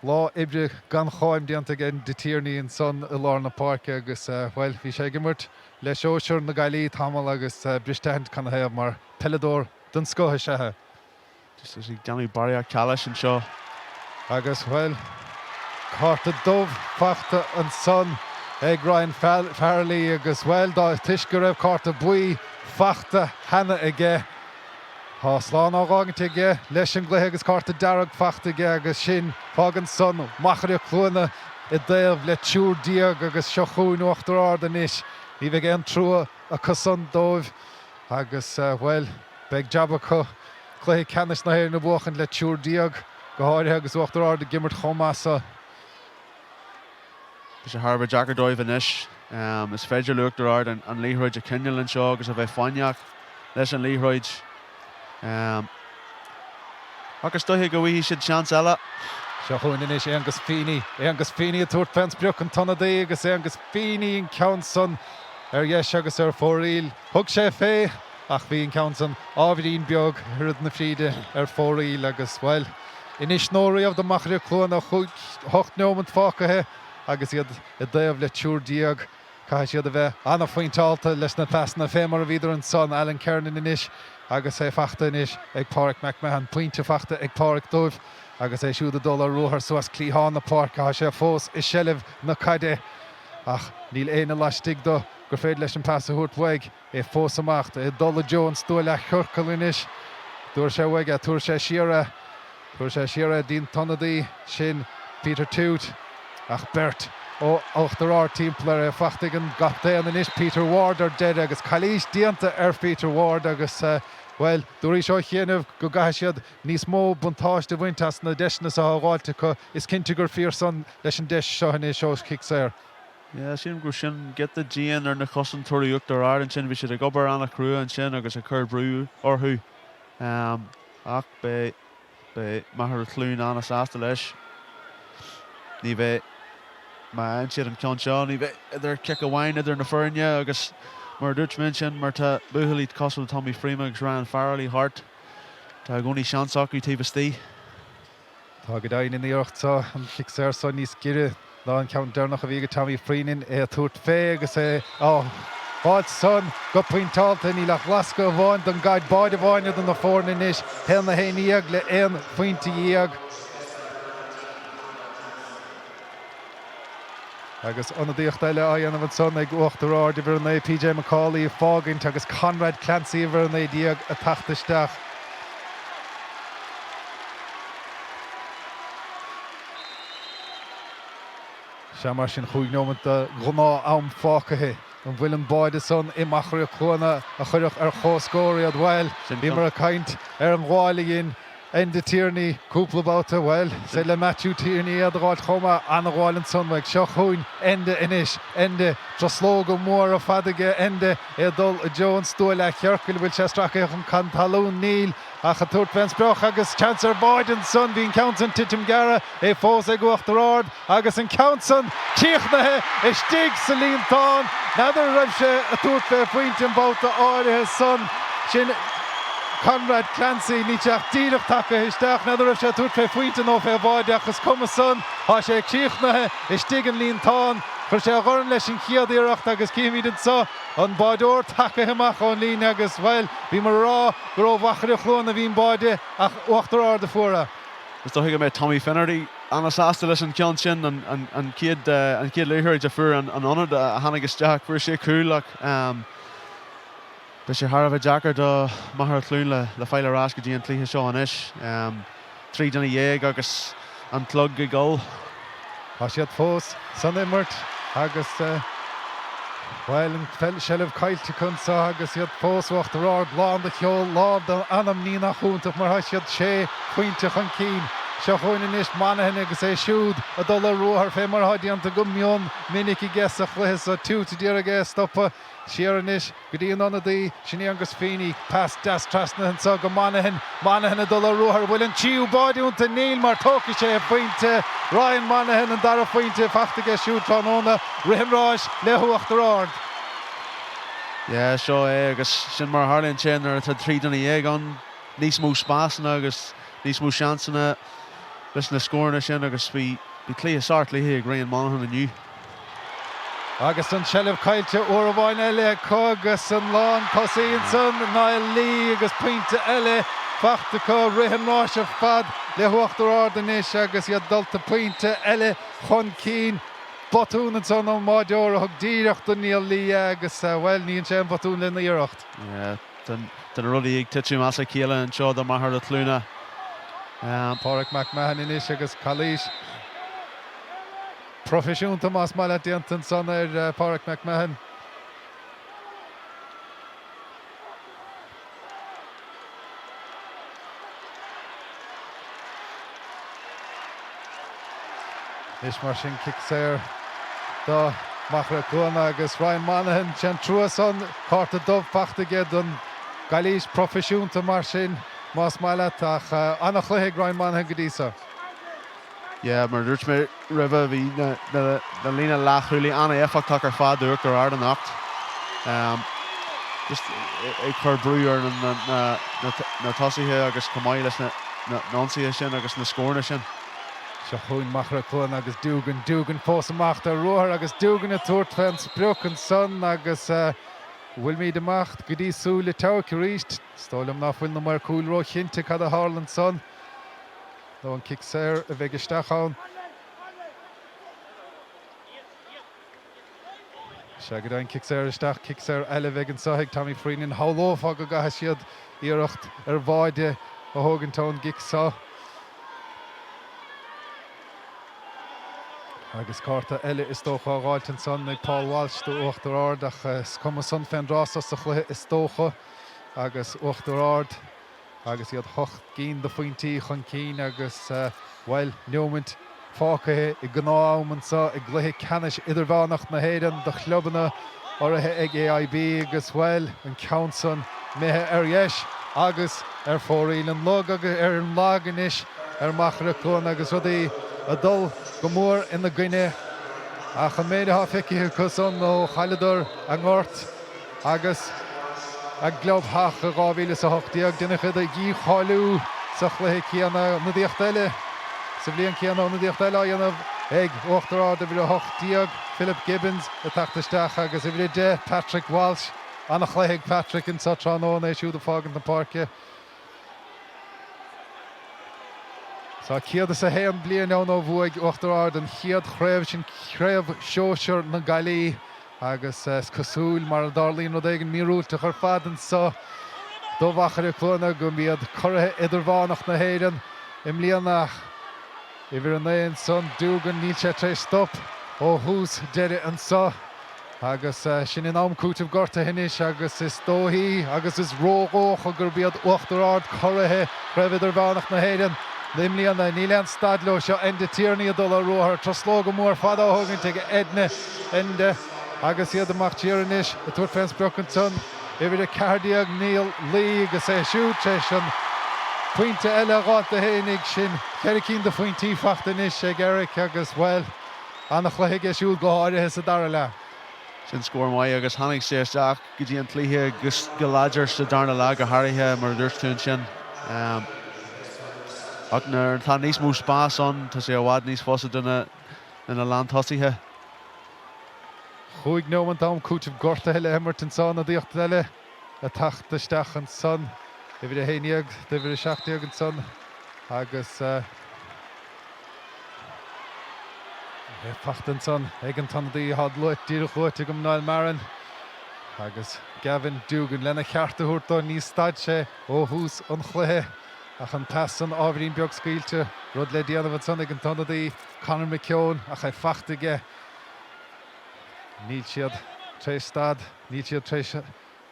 [SPEAKER 1] Lá oibre gan cháim déanta ag Enda Tierney ansan i lár na páirce agus, bhuel, bhí sé ag imirt le sóisear na Gaillimhe tamall agus briste aithint canathaobh mar peileadóir den scoth is ea é.
[SPEAKER 2] Just ag déanamh barraíocht callais anseo.
[SPEAKER 1] Agus, bhuel, cárta dubh fachta ansan ag Ryan Farrelly agus, bhuel, dá toisc go raibh cárta buí fachta cheana aige, tá slán á dh'fhágaint aige leis an gcluiche agus cárta dearg fachta aige agus sin, fágann san Machaire Cluana i dtaobh le 13 agus seo chugainn Uachtar Ard anois. Ní bheidh aon trua acu san dóibh agus, bhuel, beidh jab acu cluiche ceannais na hÉireann a bhuachaint le 13, go háirithe agus Uachtar Ard ag imirt chomh maith so.
[SPEAKER 2] Tá sé thar a bheith deacair dóibh anois. Is féidir le Uachtar Ard an liathróid a choinneáil anseo agus a bheith foighneach leis an liathróid. Ach is dóiche go bhfaighidh siad seans eile.
[SPEAKER 1] Seo chugainn anois Aonghus Feeney. Aonghus Feeney ag tabhairt fén sprioc, an t-ionadaí agus Aonghus Feeney an ceann san ar dheis agus ar fóraoil. Thug sé fé ach bhí an ceann san ábhairín beag, oiread na fríde, ar fóraoil agus, bhuel, anois nó riamh do Mhachaire Cluana, 8 neomant fágtha agus iad i dtaobh le 13. Caithfidh siad a bheith an-phointeálta leis na pasanna fé mar a bhíodar ansan. Alan Kernan anois agus é fachta anois ag Páraic McMahon. Pointe fachta ag Páraic dóibh agus é siúd ag dul ar ruathar suas cliathán na páirce. Tá sé fós i seilbh na caide ach níl éinne laistigh do gur féidir leis an pas a thabhairt uaidh. É fós amach. É ag dul i dtreo an stua leathchiorcail anois. Tabharfaidh sé uaidh é. Tabharfaidh sé siar é. Tabharfaidh sé siar é dtí'n t-ionadaí sin, Peter Tuite. Ach beirt ó Uachtar Ard timpeall air. É fachta ag an gcaptaen anois, Peter Ward ar deireadh agus calaois déanta ar Pheter Ward agus, bhuel, dúraís ó chianaibh go gcaithfidh siad níos mó buntáiste a bhaint as na deiseanna so atá á bhfáilt acu. Is cinnte gur fíor san leis an deis seo anois ó chic saor.
[SPEAKER 2] Yeah, sílim go raibh sin giota dian ar na cosantóirí Uachtar Ard ansin, bhí siad ag obair an-chrua ansin agus ag cur brú orthu. Ach beidh, beidh Machaire Cluana an-sásta leis. Ní bheidh, má fhaigheann siad an ceann seo, ní bheidh idir cic amháin idir na foirne agus mar a dúirt mé ansin, mar tá buachaillí cosúil le Tommy Freeman agus Ryan Farrelly thart, tá i gcónaí seans acu taobh istigh.
[SPEAKER 1] Tá go deimhin an iarracht seo, an cic saor seo, níos giorra ná an ceann deireanach a bhí ag Tommy Freeman, é ag tabhairt fé agus é á fháilt san go pointeálta. Níl ach lascadh amháin don gcaid, báide amháin idir na foirne anois, 1-11 le 11 phointe. Agus ionadaíocht eile á dhéanamh ansan ag Uachtar Ard, uimhir 9, PJ McCauley ag fágaint agus Conrad Clancy, uimhir 19, ag teacht isteach. Sea, mar sin, chúig neomant de ghnáth-am fágtha. An bhfuil an báide san i Machaire Cluana a chuirfeadh ar comhscór iad? Bhuel, bhíomar ag caint ar an ghabháil fhoinn. Enda Tierney cúpla babhta, bhuel, is féidir le Matthew Tierney iad a dh'fháilt chomh maith. Ana-ghabháil ansan uaidh. Seo chugainn Enda anois. Enda, truslóga móra fada aige Enda, é ag dul i dtreo an stua leathchiorcail. Bhfuil sé stracaithe chun talún? Níl. Ach ag tabhairt fén sprioc agus seans ar bháide ansan. Bhí an ceann san titim gearra, é fós ag Uachtar Ard agus an ceann san críochnaithe istigh sa líontán. N'fheadar an raibh sé ag tabhairt fé phointe an babhta áirithe san. Sin Conrad Clancy, níl sé ach díreach tagtha isteach. N'fheadar an raibh sé ag tabhairt fé phointe nó fé bháide ach is cuma san, tá sé críochnaithe istigh an líontán. Chuir sé a dhorn leis an chéad iarracht agus cífimid anso an báideoir tagtha amach ón líne agus, bhuel, bhíomar a rá gur ó Mhachaire Chluana a bhí an báide ach Uachtar Ard a fuair é.
[SPEAKER 2] Is dóigh go mbeidh Tommy Finnerty an-sásta leis an cheann sin, an chéad liathróid a fuair an ionad a tháinig isteach, fuair sé cúl ach beidh sé thar a bheith deacair do Mhachaire Cluana le fáil ar ais go dtí an cluiche seo anois. 13 duine agus an clog ag dul.
[SPEAKER 1] Tá siad fós san imirt agus, bhuel, an tseilbh caillte acu anseo agus iad fós Uachtar Ard lán de cheol, lán d'anam, ní nach iontach mar tá siad sé phointe chun cinn. Seo chugainn anois Monaghan agus é siúd ag dul ar ruathar fé mar atá déanta go mion minic aige sa chluiche seo. Tuite a d'iarraidh é a stopadh. Siar anois go dtí an ionadaí, sin Aengus Feeney. Pas deas trasna anseo go Monaghan. Monaghan ag dul ar ruathar. Bhfuil an tríú báide iontu? Níl, mar tógfaidh sé a phointe. Ryan Monaghan an dara phointe fachta aige siúd tráthnóna. Rith an ráis le hUachtar Ard.
[SPEAKER 2] Yeah, seo é agus sin mar a tharlaíonn sé nuair atá 13 duine ann. Níos mó spásanna agus níos mó seansanna leis na scóranna sin agus bhí cluiche, sárchluiche ag Ryan Monaghan inniu.
[SPEAKER 1] Agus an tseilbh caillte uair amháin eile acu agus an lán tosaí ansan, Niall Lee agus pointe eile fachta acu. Rith an ráis ar fad le hUachtar Ard anois agus iad dulta pointe eile chun cinn. Botún ansan ón mbáideoir a thug díreach do Niall Lee é agus, bhuel, ní dhein sé aon bhotún lena iarracht.
[SPEAKER 2] Tá na rudaí ag titim as a chéile anseo do Mhachaire Cluana.
[SPEAKER 1] Pádraic McMahon anois agus calaois. Proifisiúnta más maith leat déanta ansan ar Phádraic McMahon. Anois mar sin cic saor do Mhachaire Cluana agus Ryan Monaghan. Sé an trua san, cárta dubh fachta aige don gcalaois proifisiúnta mar sin más maith leat ach an-chluiche ag Ryan Monaghan go dtí so.
[SPEAKER 2] Yeah, mar a dúirt mé roimhe, bhí na líne leathchúlaí an-éifeachtach ar fad d'Uachtar Ard anocht. Just ag cur brú ar na tosaithe agus chomh maith leis na n-ionsaithe sin agus na scóranna sin.
[SPEAKER 1] Seo chugainn Machaire Cluana agus Doogan. Doogan fós amach ar ruathar agus Doogan ag tabhairt fén sprioc ansan agus bhfuilimid amach go dtí súil an tseabhaic arís. Is dóigh liom ná fuil na maoir cúil ró-chinnte cad a tharla ansan. Nó an cic saor a bheidh isteach ann. Sea, go deimhin, cic saor isteach, cic saor eile a bheidh anseo ag Tommy Freenan. Shamhlófá go gcaithfidh siad iarracht ar bháide a thógaint ón gcic seo. Agus cárta eile is dócha á dh'fháilt ansan ag Paul Walsh do Uachtar Ard ach is cuma san fén dtráth so sa chluiche is dócha agus Uachtar Ard agus iad hocht gcinn de phointí chun cinn agus, bhuel, neomaint fágtha i ngnáth-am anseo i gcluiche ceannais idirmheánach na hÉireann do chlubanna urraithe ag AIB agus, bhuel, an ceann san imithe ar dheis agus ar fóraoil. An lug agus ar an lag anois ar Mhachaire Cluana agus rudaí ag dul go mór ina gcoinne ach an méid atá feicthe acu san ó chailleadar a ngort agus a gclubtheach i 2018, deineadh iad a dhícháiliú sa chluiche céanna. Ionadaíocht eile sa bhliain chéanna, ionadaíocht eile á dhéanamh ag Uachtar Ard, uimhir 18, Philip Gibbons ag teacht isteach agus uimhir 10, Patrick Walsh. An-chluiche ag Patrick anseo tráthnóna, é siúd ag fágaint na páirce. Tá 101 bliain ann ó bhuaigh Uachtar Ard an chéad chraobh sin, Craobh Shóisir na gCaillí. Agus is cosúil, mar a dtarlaíonn rud éigin míorúilteach ar fad anseo do Mhachaire Cluana, go mb'iad curaithe idirmheánach na hÉireann i mbliana. Uimhir 9 ansan, Doogan, níl sé tar éis stop ó thús deireadh anseo. Agus sinn in am cúitimh gortaithe anois agus is dóichí agus is ródhócha gurb iad Uachtar Ard curaithe Chraobh Idirmheánach na hÉireann i mbliana. Níl aon stad leo. Seo Enda Tierney ag dul ar ruathar. Truslóga mór fada á thógaint ag Edna Enda agus iad amach siar anois ag tabhairt fén sprioc ansan. Uimhir 14 Niall Lee agus é siúd tar éis an pointe eile a dh'fháilt dó fhéinig. Sin cheithre cinn de phointí fachta anois ag Eric agus, bhuel, ana-chluiche aige siúd, go háirithe sa dara leath.
[SPEAKER 2] Sin scór maith agus tháinig sé isteach go dtí an cluiche go láidir sa darna leath go háirithe, mar a dúirt tú ansin. Ach nuair atá níos mó spás ann, tá sé i bhfad níos fusa do na lántosaithe.
[SPEAKER 1] Chúig neomant am cúitimh gortaithe le himirt anso, ionadaíocht eile ag teacht isteach ansan, uimhir 11 d'uimhir 17 ansan agus é fachta ansan ag an t-ionadaí atá luaite, díreach luaite agam, Niall Marron agus Gavin Doogan lena cheart a thabhairt dó, ní stad sé ó thús an chluiche ach an pas san ábhairín beag scaoilte, rud le déanamh ansan ag an t-ionadaí Conor McKeown ach é fachta aige. Níl siad tar éis stad, níl siad tar éis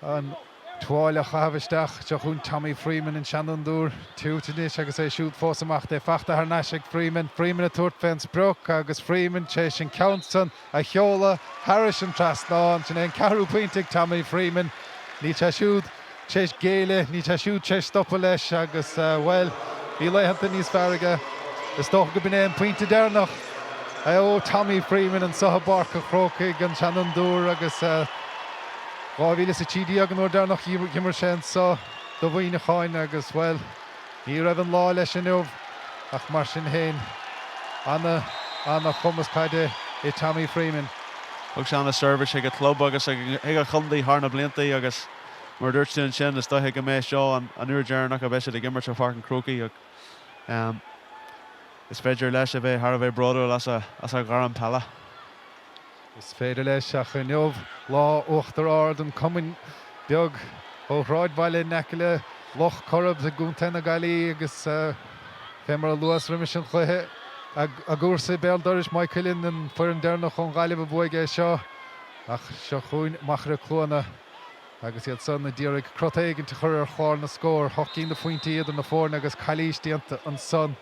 [SPEAKER 1] an tuáille a chaitheamh isteach. Seo chugainn Tommy Freeman, an seanfhondúir Tuite anois agus é siúd fós amach. É fachta thar n-ais ag Freeman. Freeman ag tabhairt fén sprioc agus Freeman tar éis an ceann san a sheoladh thairis an trasnán. Sin é an ceathrú pointe ag Tommy Freeman. Níl sé siúd. Tar éis géilleadh, níl sé siúd tar éis stopadh leis agus, bhuel, bhí laethanta níos fearr aige. Is dócha go b'in é an pointe deireanach ó Tommy Freeman anso i bPáirc an Chrócaigh, an seanfhondúir agus 2013 an uair deireanach d'imir sé anso do Mhuineacháin agus, bhuel, ní raibh an lá leis inniu ach mar sin féin, ana, ana-chumas caide i Tommy Freeman.
[SPEAKER 2] Thug sé ana-seirbhís chuig a chlub agus chuig a chontae thar na blianta agus Mar a dúirt tú ansin, is dóiche go mbeidh seo an uair dheireanach a bheidh siad ag imirt i Pháirc an Chrócaigh ach is féidir leis a bheith thar a bheith bródúil as a ghairm peile.
[SPEAKER 1] Is féidir leis ach inniu, lá Uachtar Ard an cumann beag ó shráidbhaile in aice le Loch Coirib i gContae na Gaillimhe agus fé mar a luas roimis an chluiche, a gcúrsa béal dorais, Maigh Cuilinn an foireann deireanach ón Ghaillimh a bhuaigh é seo ach seo chugainn Machaire Cluana. Agus iad san a d'iarraidh crot éigint a chur ar chlár na scór, hocht gcinn de phointí idir na foirne agus calaois déanta ansan.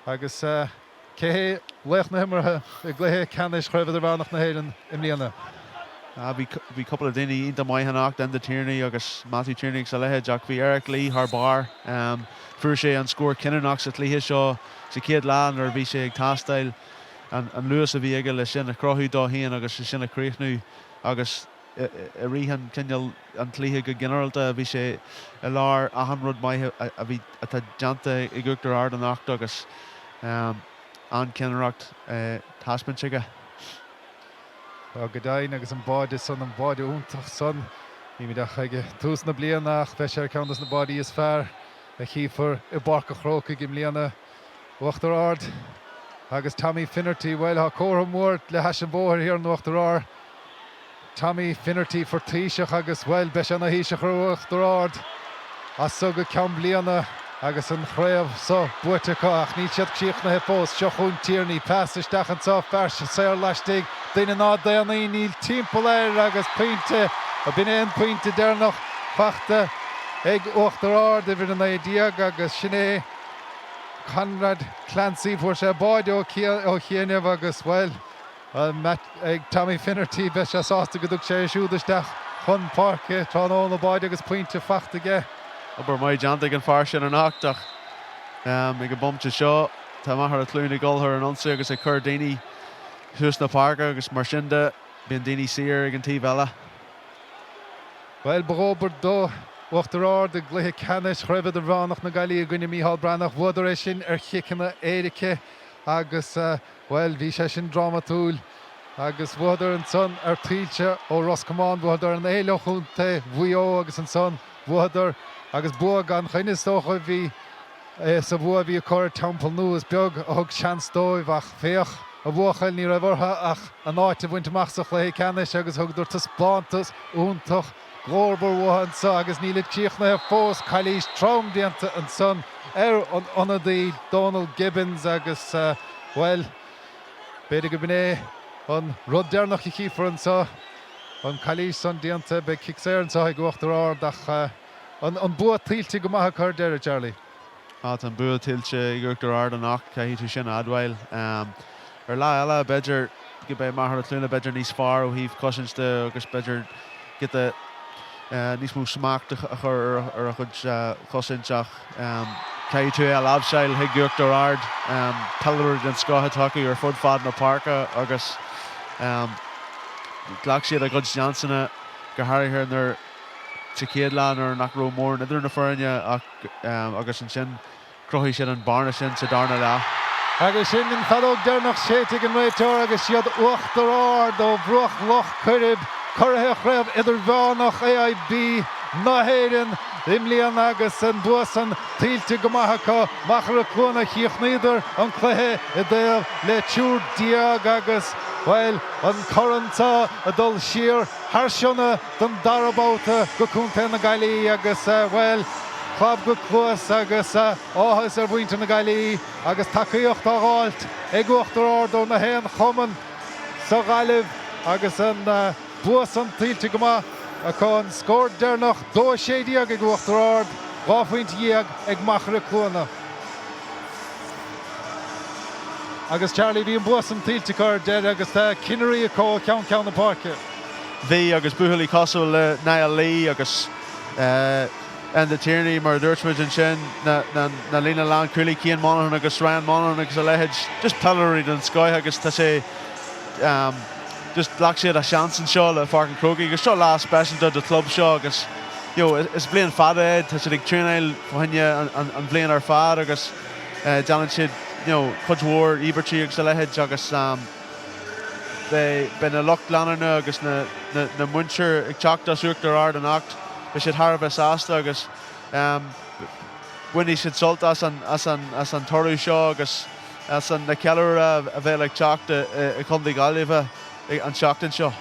[SPEAKER 1] Agus cé hé laoch na himeartha i gcluiche ceannais Chraobh Idirmheánach na hÉireann i mbliana?
[SPEAKER 2] Bhí cúpla daoine iontach maith anocht, Enda Tierney agus Matthew Tierney agus a leithéid, ach bhí Eric Lee thar barr. Fuair sé an scór cinniúnach sa chluiche seo sa chéad leath nuair a bhí sé ag teastáil an luas a bhí aige le sin a chruthú dó féin agus sin a chríochnú agus i rith an cineál an chluiche go ginearálta bhí sé i lár achan rud maith a bhí atá déanta ag Uachtar Ard anocht agus an-cheannaireacht taispeáint aige.
[SPEAKER 1] Tá go deimhin agus an báide san, an báide iontach san, nílimid ach ag tús na bliana ach beidh sé ar ceann dos na báidí is fearr a chífear i bPáirc an Chrócaigh i mbliana. Uachtar Ard agus Tommy Finnerty, bhuel, tá comhartha mór le hais an bhóthair thiar in Uachtar Ard. Tommy Finnerty for Taoiseach agus, bhuel, beidh sé ina Thaoiseach ar Uachtar Ard as so go ceann bliana agus an chraobh so buaite acu ach níl siad críochnaithe fós. Seo chugainn Tierney, pas isteach anso, fear saor laistigh, duine ná daonnaí níl timpeall air agus pointe, b'in é an pointe deireanach fachta ag Uachtar Ard, uimhir 19 agus sin é Conrad Clancy, fuair sé báide ó chianaibh agus, bhuel, Ag Tommy Finnerty, beidh sé sásta go dtug sé é siúd isteach chun páirce tráthnóna, báide agus pointe fachta aige.
[SPEAKER 2] Obair maith déanta ag an fear sin anocht ach ag an bomaite seo tá Machaire Cluana ag dul thar an ionsaí agus ag cur daoine suas na páirce agus mar sin de bíonn daoine saor ag an taobh eile.
[SPEAKER 1] Bhuel, ba dhóbair do Uachtar Ard i gcluiche ceannais Chraobh Idirmheánach na Gaillimhe i gcoinne Mícheál Breathnach. Bhuadar é sin ar chiceanna éirice agus. Bhuel, bhí sé sin drámatúil agus bhuadar ansan ar Taoilte ó Ros Comáin, bhuadar ar an Fhéile ó Chontae Mhaigh Eo agus ansan bhuadar agus bua gan choinne is dócha a bhí sa bhua a bhí acu ar Teampall Nua. Is beag a thug seans dóibh ach féach a bhuachaill, ní raibh orthu ach a n-áit a bhaint amach sa chluiche ceannais agus thugadar taispeántas iontach glórmhar uathu anso agus nílid críochnaithe fós, calaois trom déanta ansan ar an ionadaí Dónal Gibbons agus, bhuel, b'fhéidir go b'in é an rud deireanach a chífear anso, an calaois san déanta. Beidh cic saor anso ag Uachtar Ard ach an bua tuillte go maith acu ar deireadh, Charlie.
[SPEAKER 2] Tá an bua tuillte ag Uachtar Ard anocht, caithfidh tú sin a admháil. Ar lá eile, b'fhéidir go mbeidh Machaire Cluana b'fhéidir níos fearr ó thaobh cosaint de agus b'fhéidir giota níos mó smacht a chur ar a chuid chosaint ach caithfidh tú é a láimhseáil chuig Uachtar Ard. Peileadóirí den scoth atá acu ar fud fad na páirce agus ghlac siad a gcuid seansanna go háirithe nuair sa chéad leath nuair nach raibh mórán idir na foirne ach agus ansin chruthaigh siad an bearna sin sa darna leath.
[SPEAKER 1] Agus sin an feadóg deireanach séidte ag an réiteoir agus siad Uachtar Ard ó bhruach Loch Coirib curaithe Chraobh Idirmheánach AIB na hÉireann i mbliana agus an bua san tuillte go maith acu. Machaire Cluana chríochnaíodar an cluiche i dtaobh le 13 agus, bhuel, an corn seo ag dul siar thar Sionna don dara babhta go Contae na Gaillimhe agus, bhuel, clab go cluas agus áthas ar mhuintir na Gaillimhe agus tacaíocht á dh'fháilt ag Uachtar Ard ó na haon chumann sa Ghaillimh agus an bua san tuillte go maith acu. An scór deireanach, 2-16 ag Uachtar Ard, 12 phointe ag Machaire Cluana. Agus Charlie, bhí an bua san tuillte acu ar deireadh agus tá cinnirí acu ó cheann ceann na páirce.
[SPEAKER 2] Bhí, agus buachaillí cosúil le Niall Lee agus Enda Tierney, mar a dúirt muid ansin, na líne lánchúlaí, Cian Monaghan agus Ryan Monaghan agus a leithéid, just peileadóirí den scoith agus tá sé, just ghlac siad a seans anseo le Pháirc an Chrócaigh agus seo lá speisialta do chlub seo agus you know is bliain fada é, tá siad ag traenáil fá choinne an bhliain ar fad agus déanann siad you know cuid mhór íobairtí agus a leithéid agus beidh na lucht leanúna agus na na muintir ag teacht as Uachtar Ard anocht, beidh siad thar a bheith sásta agus bainfidh siad sult as an as an as an toradh seo agus as an na ceiliúradh a bheidh le teacht i gContae Gaillimhe an tseachtain seo.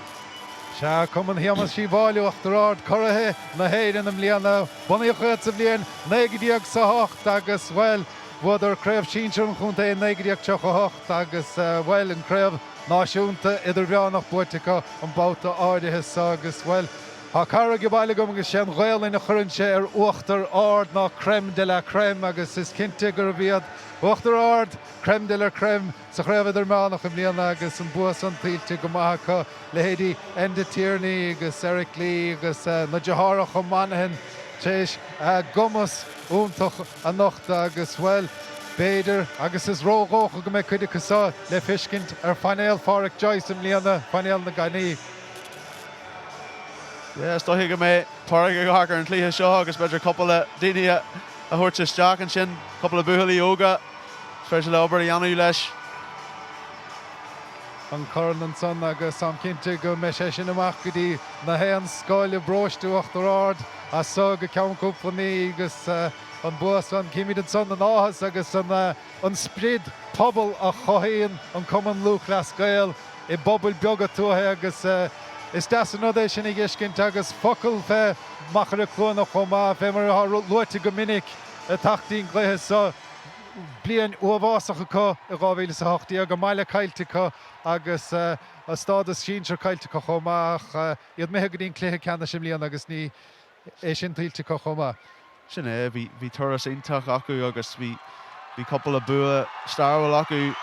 [SPEAKER 1] Sea, Cumann Shéamais Uí Mháille Uachtar Ard, curaithe na hÉireann i mbliana. Bunaíodh iad sa bhliain 1908 agus, bhuel, bhuadar Craobh Sinsir an Chontae i 1938 agus, bhuel, an Craobh Náisiúnta Idirmheánach buaite acu an babhta áirithe seo agus, bhuel, tá cara ag baile agam agus sé an Ghaolainn a chuireann sé ar Uachtar Ard ná crème de la crème agus is cinnte gurb iad Uachtar Ard, crème de la crème sa Chraobh Idirmheánach i mbliana agus an bua san tuillte go maith acu, leithéidí Enda Tierney agus Eric Lee agus na deartháireacha Monaghan tar éis a gcumas iontach a nochtadh agus, bhuel, b'fhéidir agus is ródhócha go mbeidh cuid acu seo le feiscint ar phainéal Pháraic Joyce i mbliana, painéal na Gaillimhe.
[SPEAKER 2] Yeah, is dóiche go mbeidh Páraic ag amharc ar an chluiche seo agus b'fhéidir cúpla daoine a thabhairt isteach ansin, cúpla buachaillí óga is féidir le obair a dhéanamh leis.
[SPEAKER 1] An corn ansan agus táim cinnte go mbeidh sé sin amach go dtí na haon scoil i bparóiste Uachtar Ard as so go ceann cúpla mí agus an bua san. Címid ansan an áthas agus an sprid pobail a chothaíonn an Cumann Lúthchleas Gael i bpobail beaga tuaithe agus is deas an rud é sin a dh'fheiscint agus focal fé Machaire Cluana chomh maith, fé mar atá luaite go minic ag teacht dtí'n gcluiche so, bliain uathbhásach acu i 2018, a mbaile caillte acu agus a stádas sinsir caillte acu chomh maith ach iad imithe go dtí'n cluiche ceannais i mbliana agus ní é sin tuillte acu chomh maith.
[SPEAKER 2] Sin é, bhí turas iontach acu agus bhí cúpla bua stairiúil acu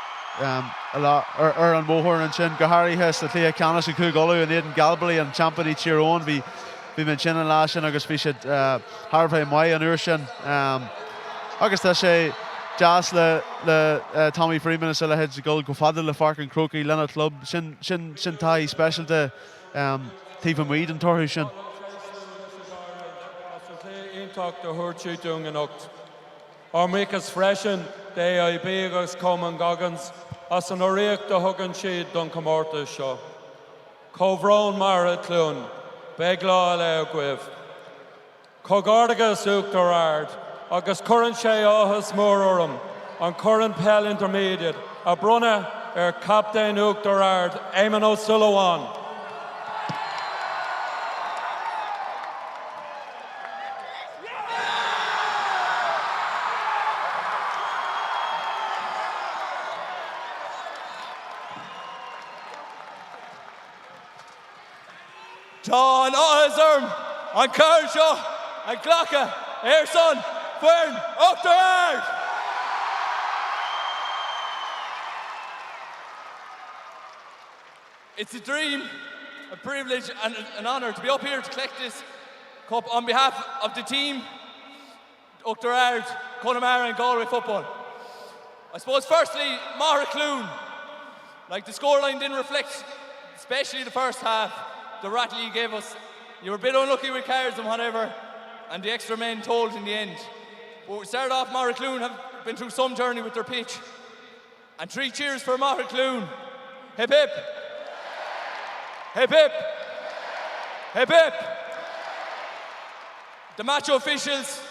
[SPEAKER 2] ar an bhóthar ansin, go háirithe sa chluiche ceannais i gCúige Uladh in éadan Galbally, an seaimpíní Tír Eoghain. Bhí bhí mé ansin an lá sin agus bhí siad thar a bheith maith an uair sin. Agus tá sé deas le le Tommy Freeman is a leithéid ag dul chomh fada le Pháirc an Chrócaigh lena chlub. Sin sin sin taithí speisialta. taobh amuigh den toradh sin.
[SPEAKER 3] As an cluiche iontach a thabhairt siad dúinn anocht. Ár mbuíochas freisin d'AIB agus Cumann Goggins as an urraíocht a thugann siad don chomórtas seo. Comhbhrón Machaire Cluain, beidh lá eile agaibh. Comhghairdeachas Uachtar Ard agus cuireann sé áthas mór orm an Corn Peil Intermediate a bronnadh. ar Chaptaen Uachtar Ard, Éamon Ó Súilleabháin.
[SPEAKER 4] Tá an-áthas orm an corn seo a ghlacadh ar son foireann Uachtar Ard! It's a dream, a privilege and an honour to be up here to collect this cup on behalf of the team, Uachtar Ard, Connemara and Galway football. I suppose firstly, Magheracloone. Like the scoreline didn't reflect, especially the first half, the rattle you gave us. You were a bit unlucky with cards and whatever, and the extra men told in the end. But we started off, Magheracloone have been through some journey with their pitch. And three cheers for Magheracloone. Hip hip! Hip hip! Hip hip! The match officials,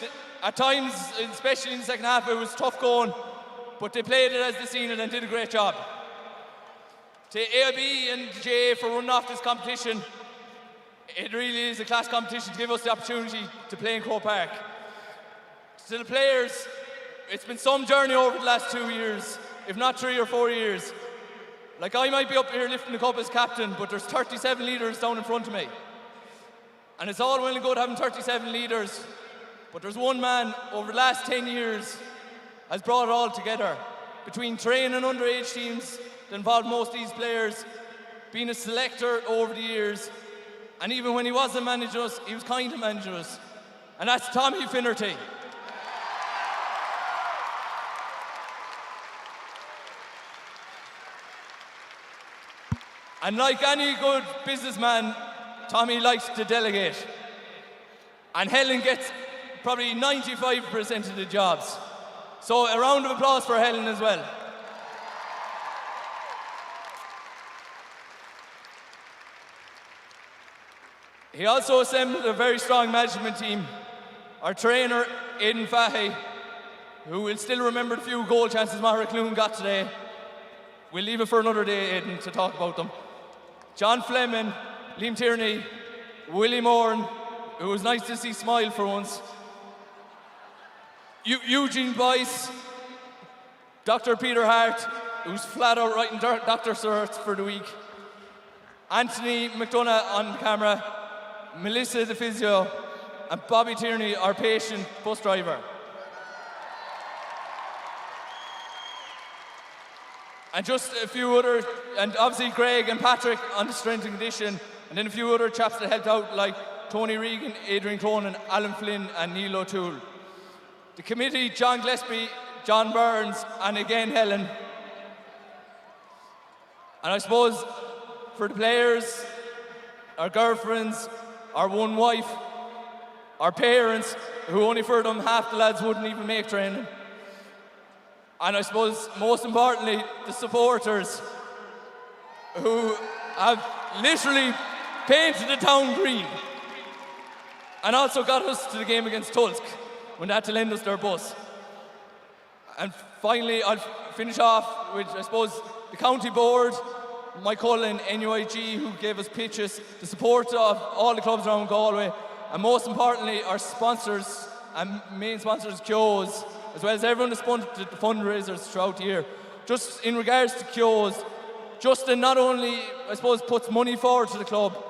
[SPEAKER 4] at times, especially in the second half, it was tough going, but they played it as they seen it and did a great job. To AIB and JA for running off this competition, it really is a class competition to give us the opportunity to play in Croke Park. To the players, it's been some journey over the last 2 years, if not 3 or 4 years. Like I might be up here lifting the cup as captain, but there's 37 leaders down in front of me. And it's all well and good having 37 leaders, but there's one man over the last 10 years has brought it all together. Between training underage teams that involved most of these players, being a selector over the years, and even when he wasn't managing us, he was kind to manage us. And that's Tommy Finnerty. And like any good businessman, Tommy likes to delegate. And Helen gets probably 95% of the jobs. So a round of applause for Helen as well. He also assembled a very strong management team. Our trainer, Aidan Fahy, who will still remember the few goal chances Magheracloone got today. We'll leave it for another day, Aidan, to talk about them. John Fleming, Liam Tierney, Willie Moran, who was nice to see smile for once, Eugene Boyce, Dr. Peter Hart, who's flat out writing Dr. Certs for the week, Anthony McDonough on camera, Melissa the physio, and Bobby Tierney, our patient bus driver. And just a few other, and obviously Greg and Patrick on the strength and condition, and then a few other chaps that helped out like Tony Regan, Adrian Cronin, Alan Flynn and Neil O'Toole. The committee, John Gillespie, John Burns, and again Helen. And I suppose for the players, our girlfriends, our one wife, our parents, who only for them half the lads wouldn't even make training. And I suppose most importantly, the supporters who have literally painted the town green and also got us to the game against Tulsk when they had to lend us their bus. And finally, I'll finish off with, I suppose, the county board, Mike Cullen, NUIG, who gave us pitches, the support of all the clubs around Galway, and most importantly, our sponsors and main sponsors, Keogh's, as well as everyone that sponsored the fundraisers throughout the year. Just in regards to Keogh's, Justin not only, I suppose, puts money forward to the club,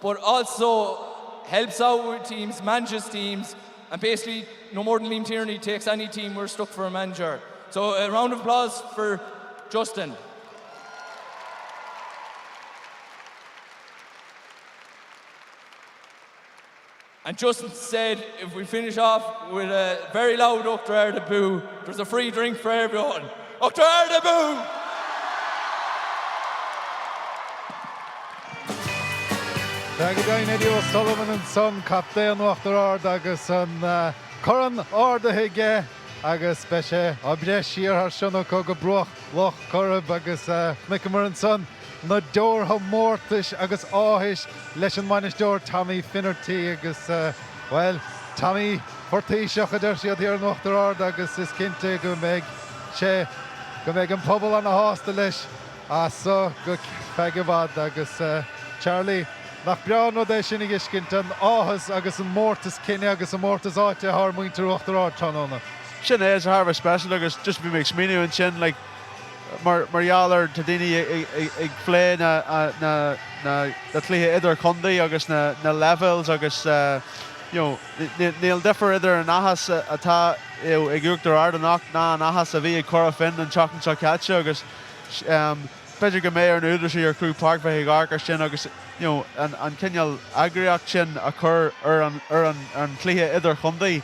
[SPEAKER 4] but also helps out with teams, manages teams, and basically, no more than Liam Tierney takes any team we're stuck for a manager. So a round of applause for Justin. And Justin said if we finish off with a very loud Uachtar Ard Abú, there's a free drink for everyone. Uachtar Ard Abú!
[SPEAKER 1] Tá go deimhin Eddie O'Sullivan ansan, captaen Uachtar Ard agus an corn ardaithe aige agus beidh sé á breith siar thar cionn acu go bruach Loch Coirib agus chonaiceamar ansan na deortha mórtais agus áthais leis an mbainisteoir Tommy Finnerty agus, bhuel, Tommy for Taoiseach a deir siad thiar in Uachtar Ard agus is cinnte go mbeidh sé. go mbeidh an pobal ana-shásta leis as so go feadh i bhfad agus Charlie, nach breá an rud é sin a fheiscint, an áthas agus an mórtas cine agus an mórtas áite atá ar mhuintir Uachtar Ard tráthnóna.
[SPEAKER 2] Sin é, is thar a bheith speisialta agus just bhí mé ag smaoineamh ansin like mar mar gheall ar tá daoine ag plé na na na na cluiche idir-chontae agus na na levels agus you know níl difear idir an áthas atá ag Uachtar Ard anocht ná an áthas a bhí ag Cora Finne an tseachtain seo caite agus b'fhéidir go mbeidh ar na údaráis ar Croke Park bheith ag amharc ar sin agus you know an an cineál eagraíocht sin a chur ar an ar an ar an chluiche idir-chontae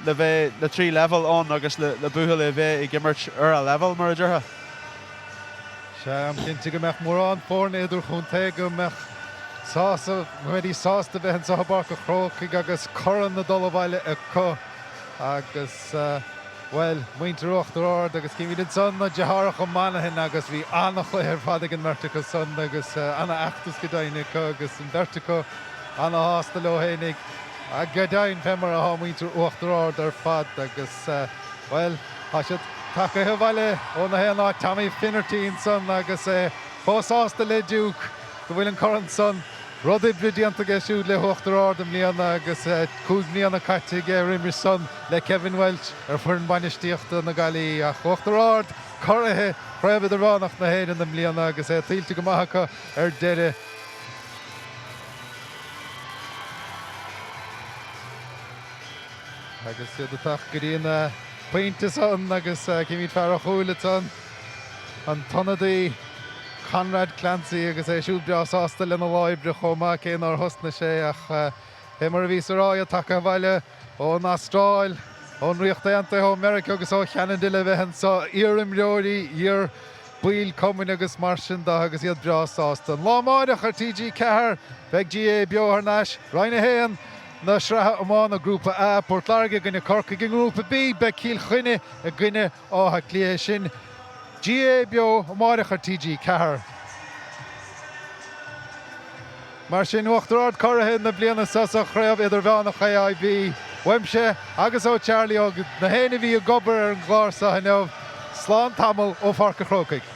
[SPEAKER 2] le bheith na 3 leibhéal ann agus le le buachaillí a bheith ag imirt ar a leibhéal mar a déarfá.
[SPEAKER 1] Sea, cinnte go mbeadh mórán foirne idirchontae go mbeadh sásta, go mbeidís sásta bheith anseo i bPáirc an Chrócaigh agus corn ag dul abhaile acu agus, bhuel, muintir Uachtar Ard agus címid ansan na deartháireacha Monaghan agus bhí an-chluiche ar fad ag an mbeirt acu san agus an-fheachtas go deimhin acu agus an bheirt acu an-shásta leo fhéinig go deimhin fé mar atá muintir Uachtar Ard ar fad agus, bhuel, tá siad tagaithe abhaile ó na haon áit, Tommy Finnerty ansan agus é chomh sásta le Duke go bhfuil an corn san, rud oibre déanta aige siúd le hUachtar Ard i mbliana agus 5 mbliana caite aige roimis san le Kevin Walsh ar foireann bainistíochta na Gaillimhe. Ach Uachtar Ard curaithe Chraobh Idirmheánach na hÉireann i mbliana agus é tuillte go maith acu ar deireadh. Agus iad ag teacht go dtí an pointe san agus címid fear an chúil ansan, an t-ionadaí Conrad Clancy agus é siúd breá sásta lena lá oibre chomh maith cé nár thosnaigh sé ach fé mar a bhíos a rá iad tagtha abhaile ón Astráil, ón Ríocht Aontaithe, ó Meiriceá agus ó Cheanada le bheith anso, iar-imreoirí, iar baill cumainn agus mar sin de agus iad breá sásta. An lá amáireach ar TG4 beidh GAA Beo thar n-ais, Roinn 1 na Sraithe Iomána, Grúpa A, Port Láirge i gcoinne Corcaigh, i nGrúpa B beidh Cill Chainnigh i gcoinne Átha Cliath. Sin GAA Beo amáireach ar TG4. Mar sin, Uachtar Ard curaithe na bliana seo sa Chraobh Idirmheánach AIB. Uaimse agus ó Charlie Óg, na héinne a bhí ag obair ar an gclár seo inniu, slán tamall ó Pháirc an Chrócaigh.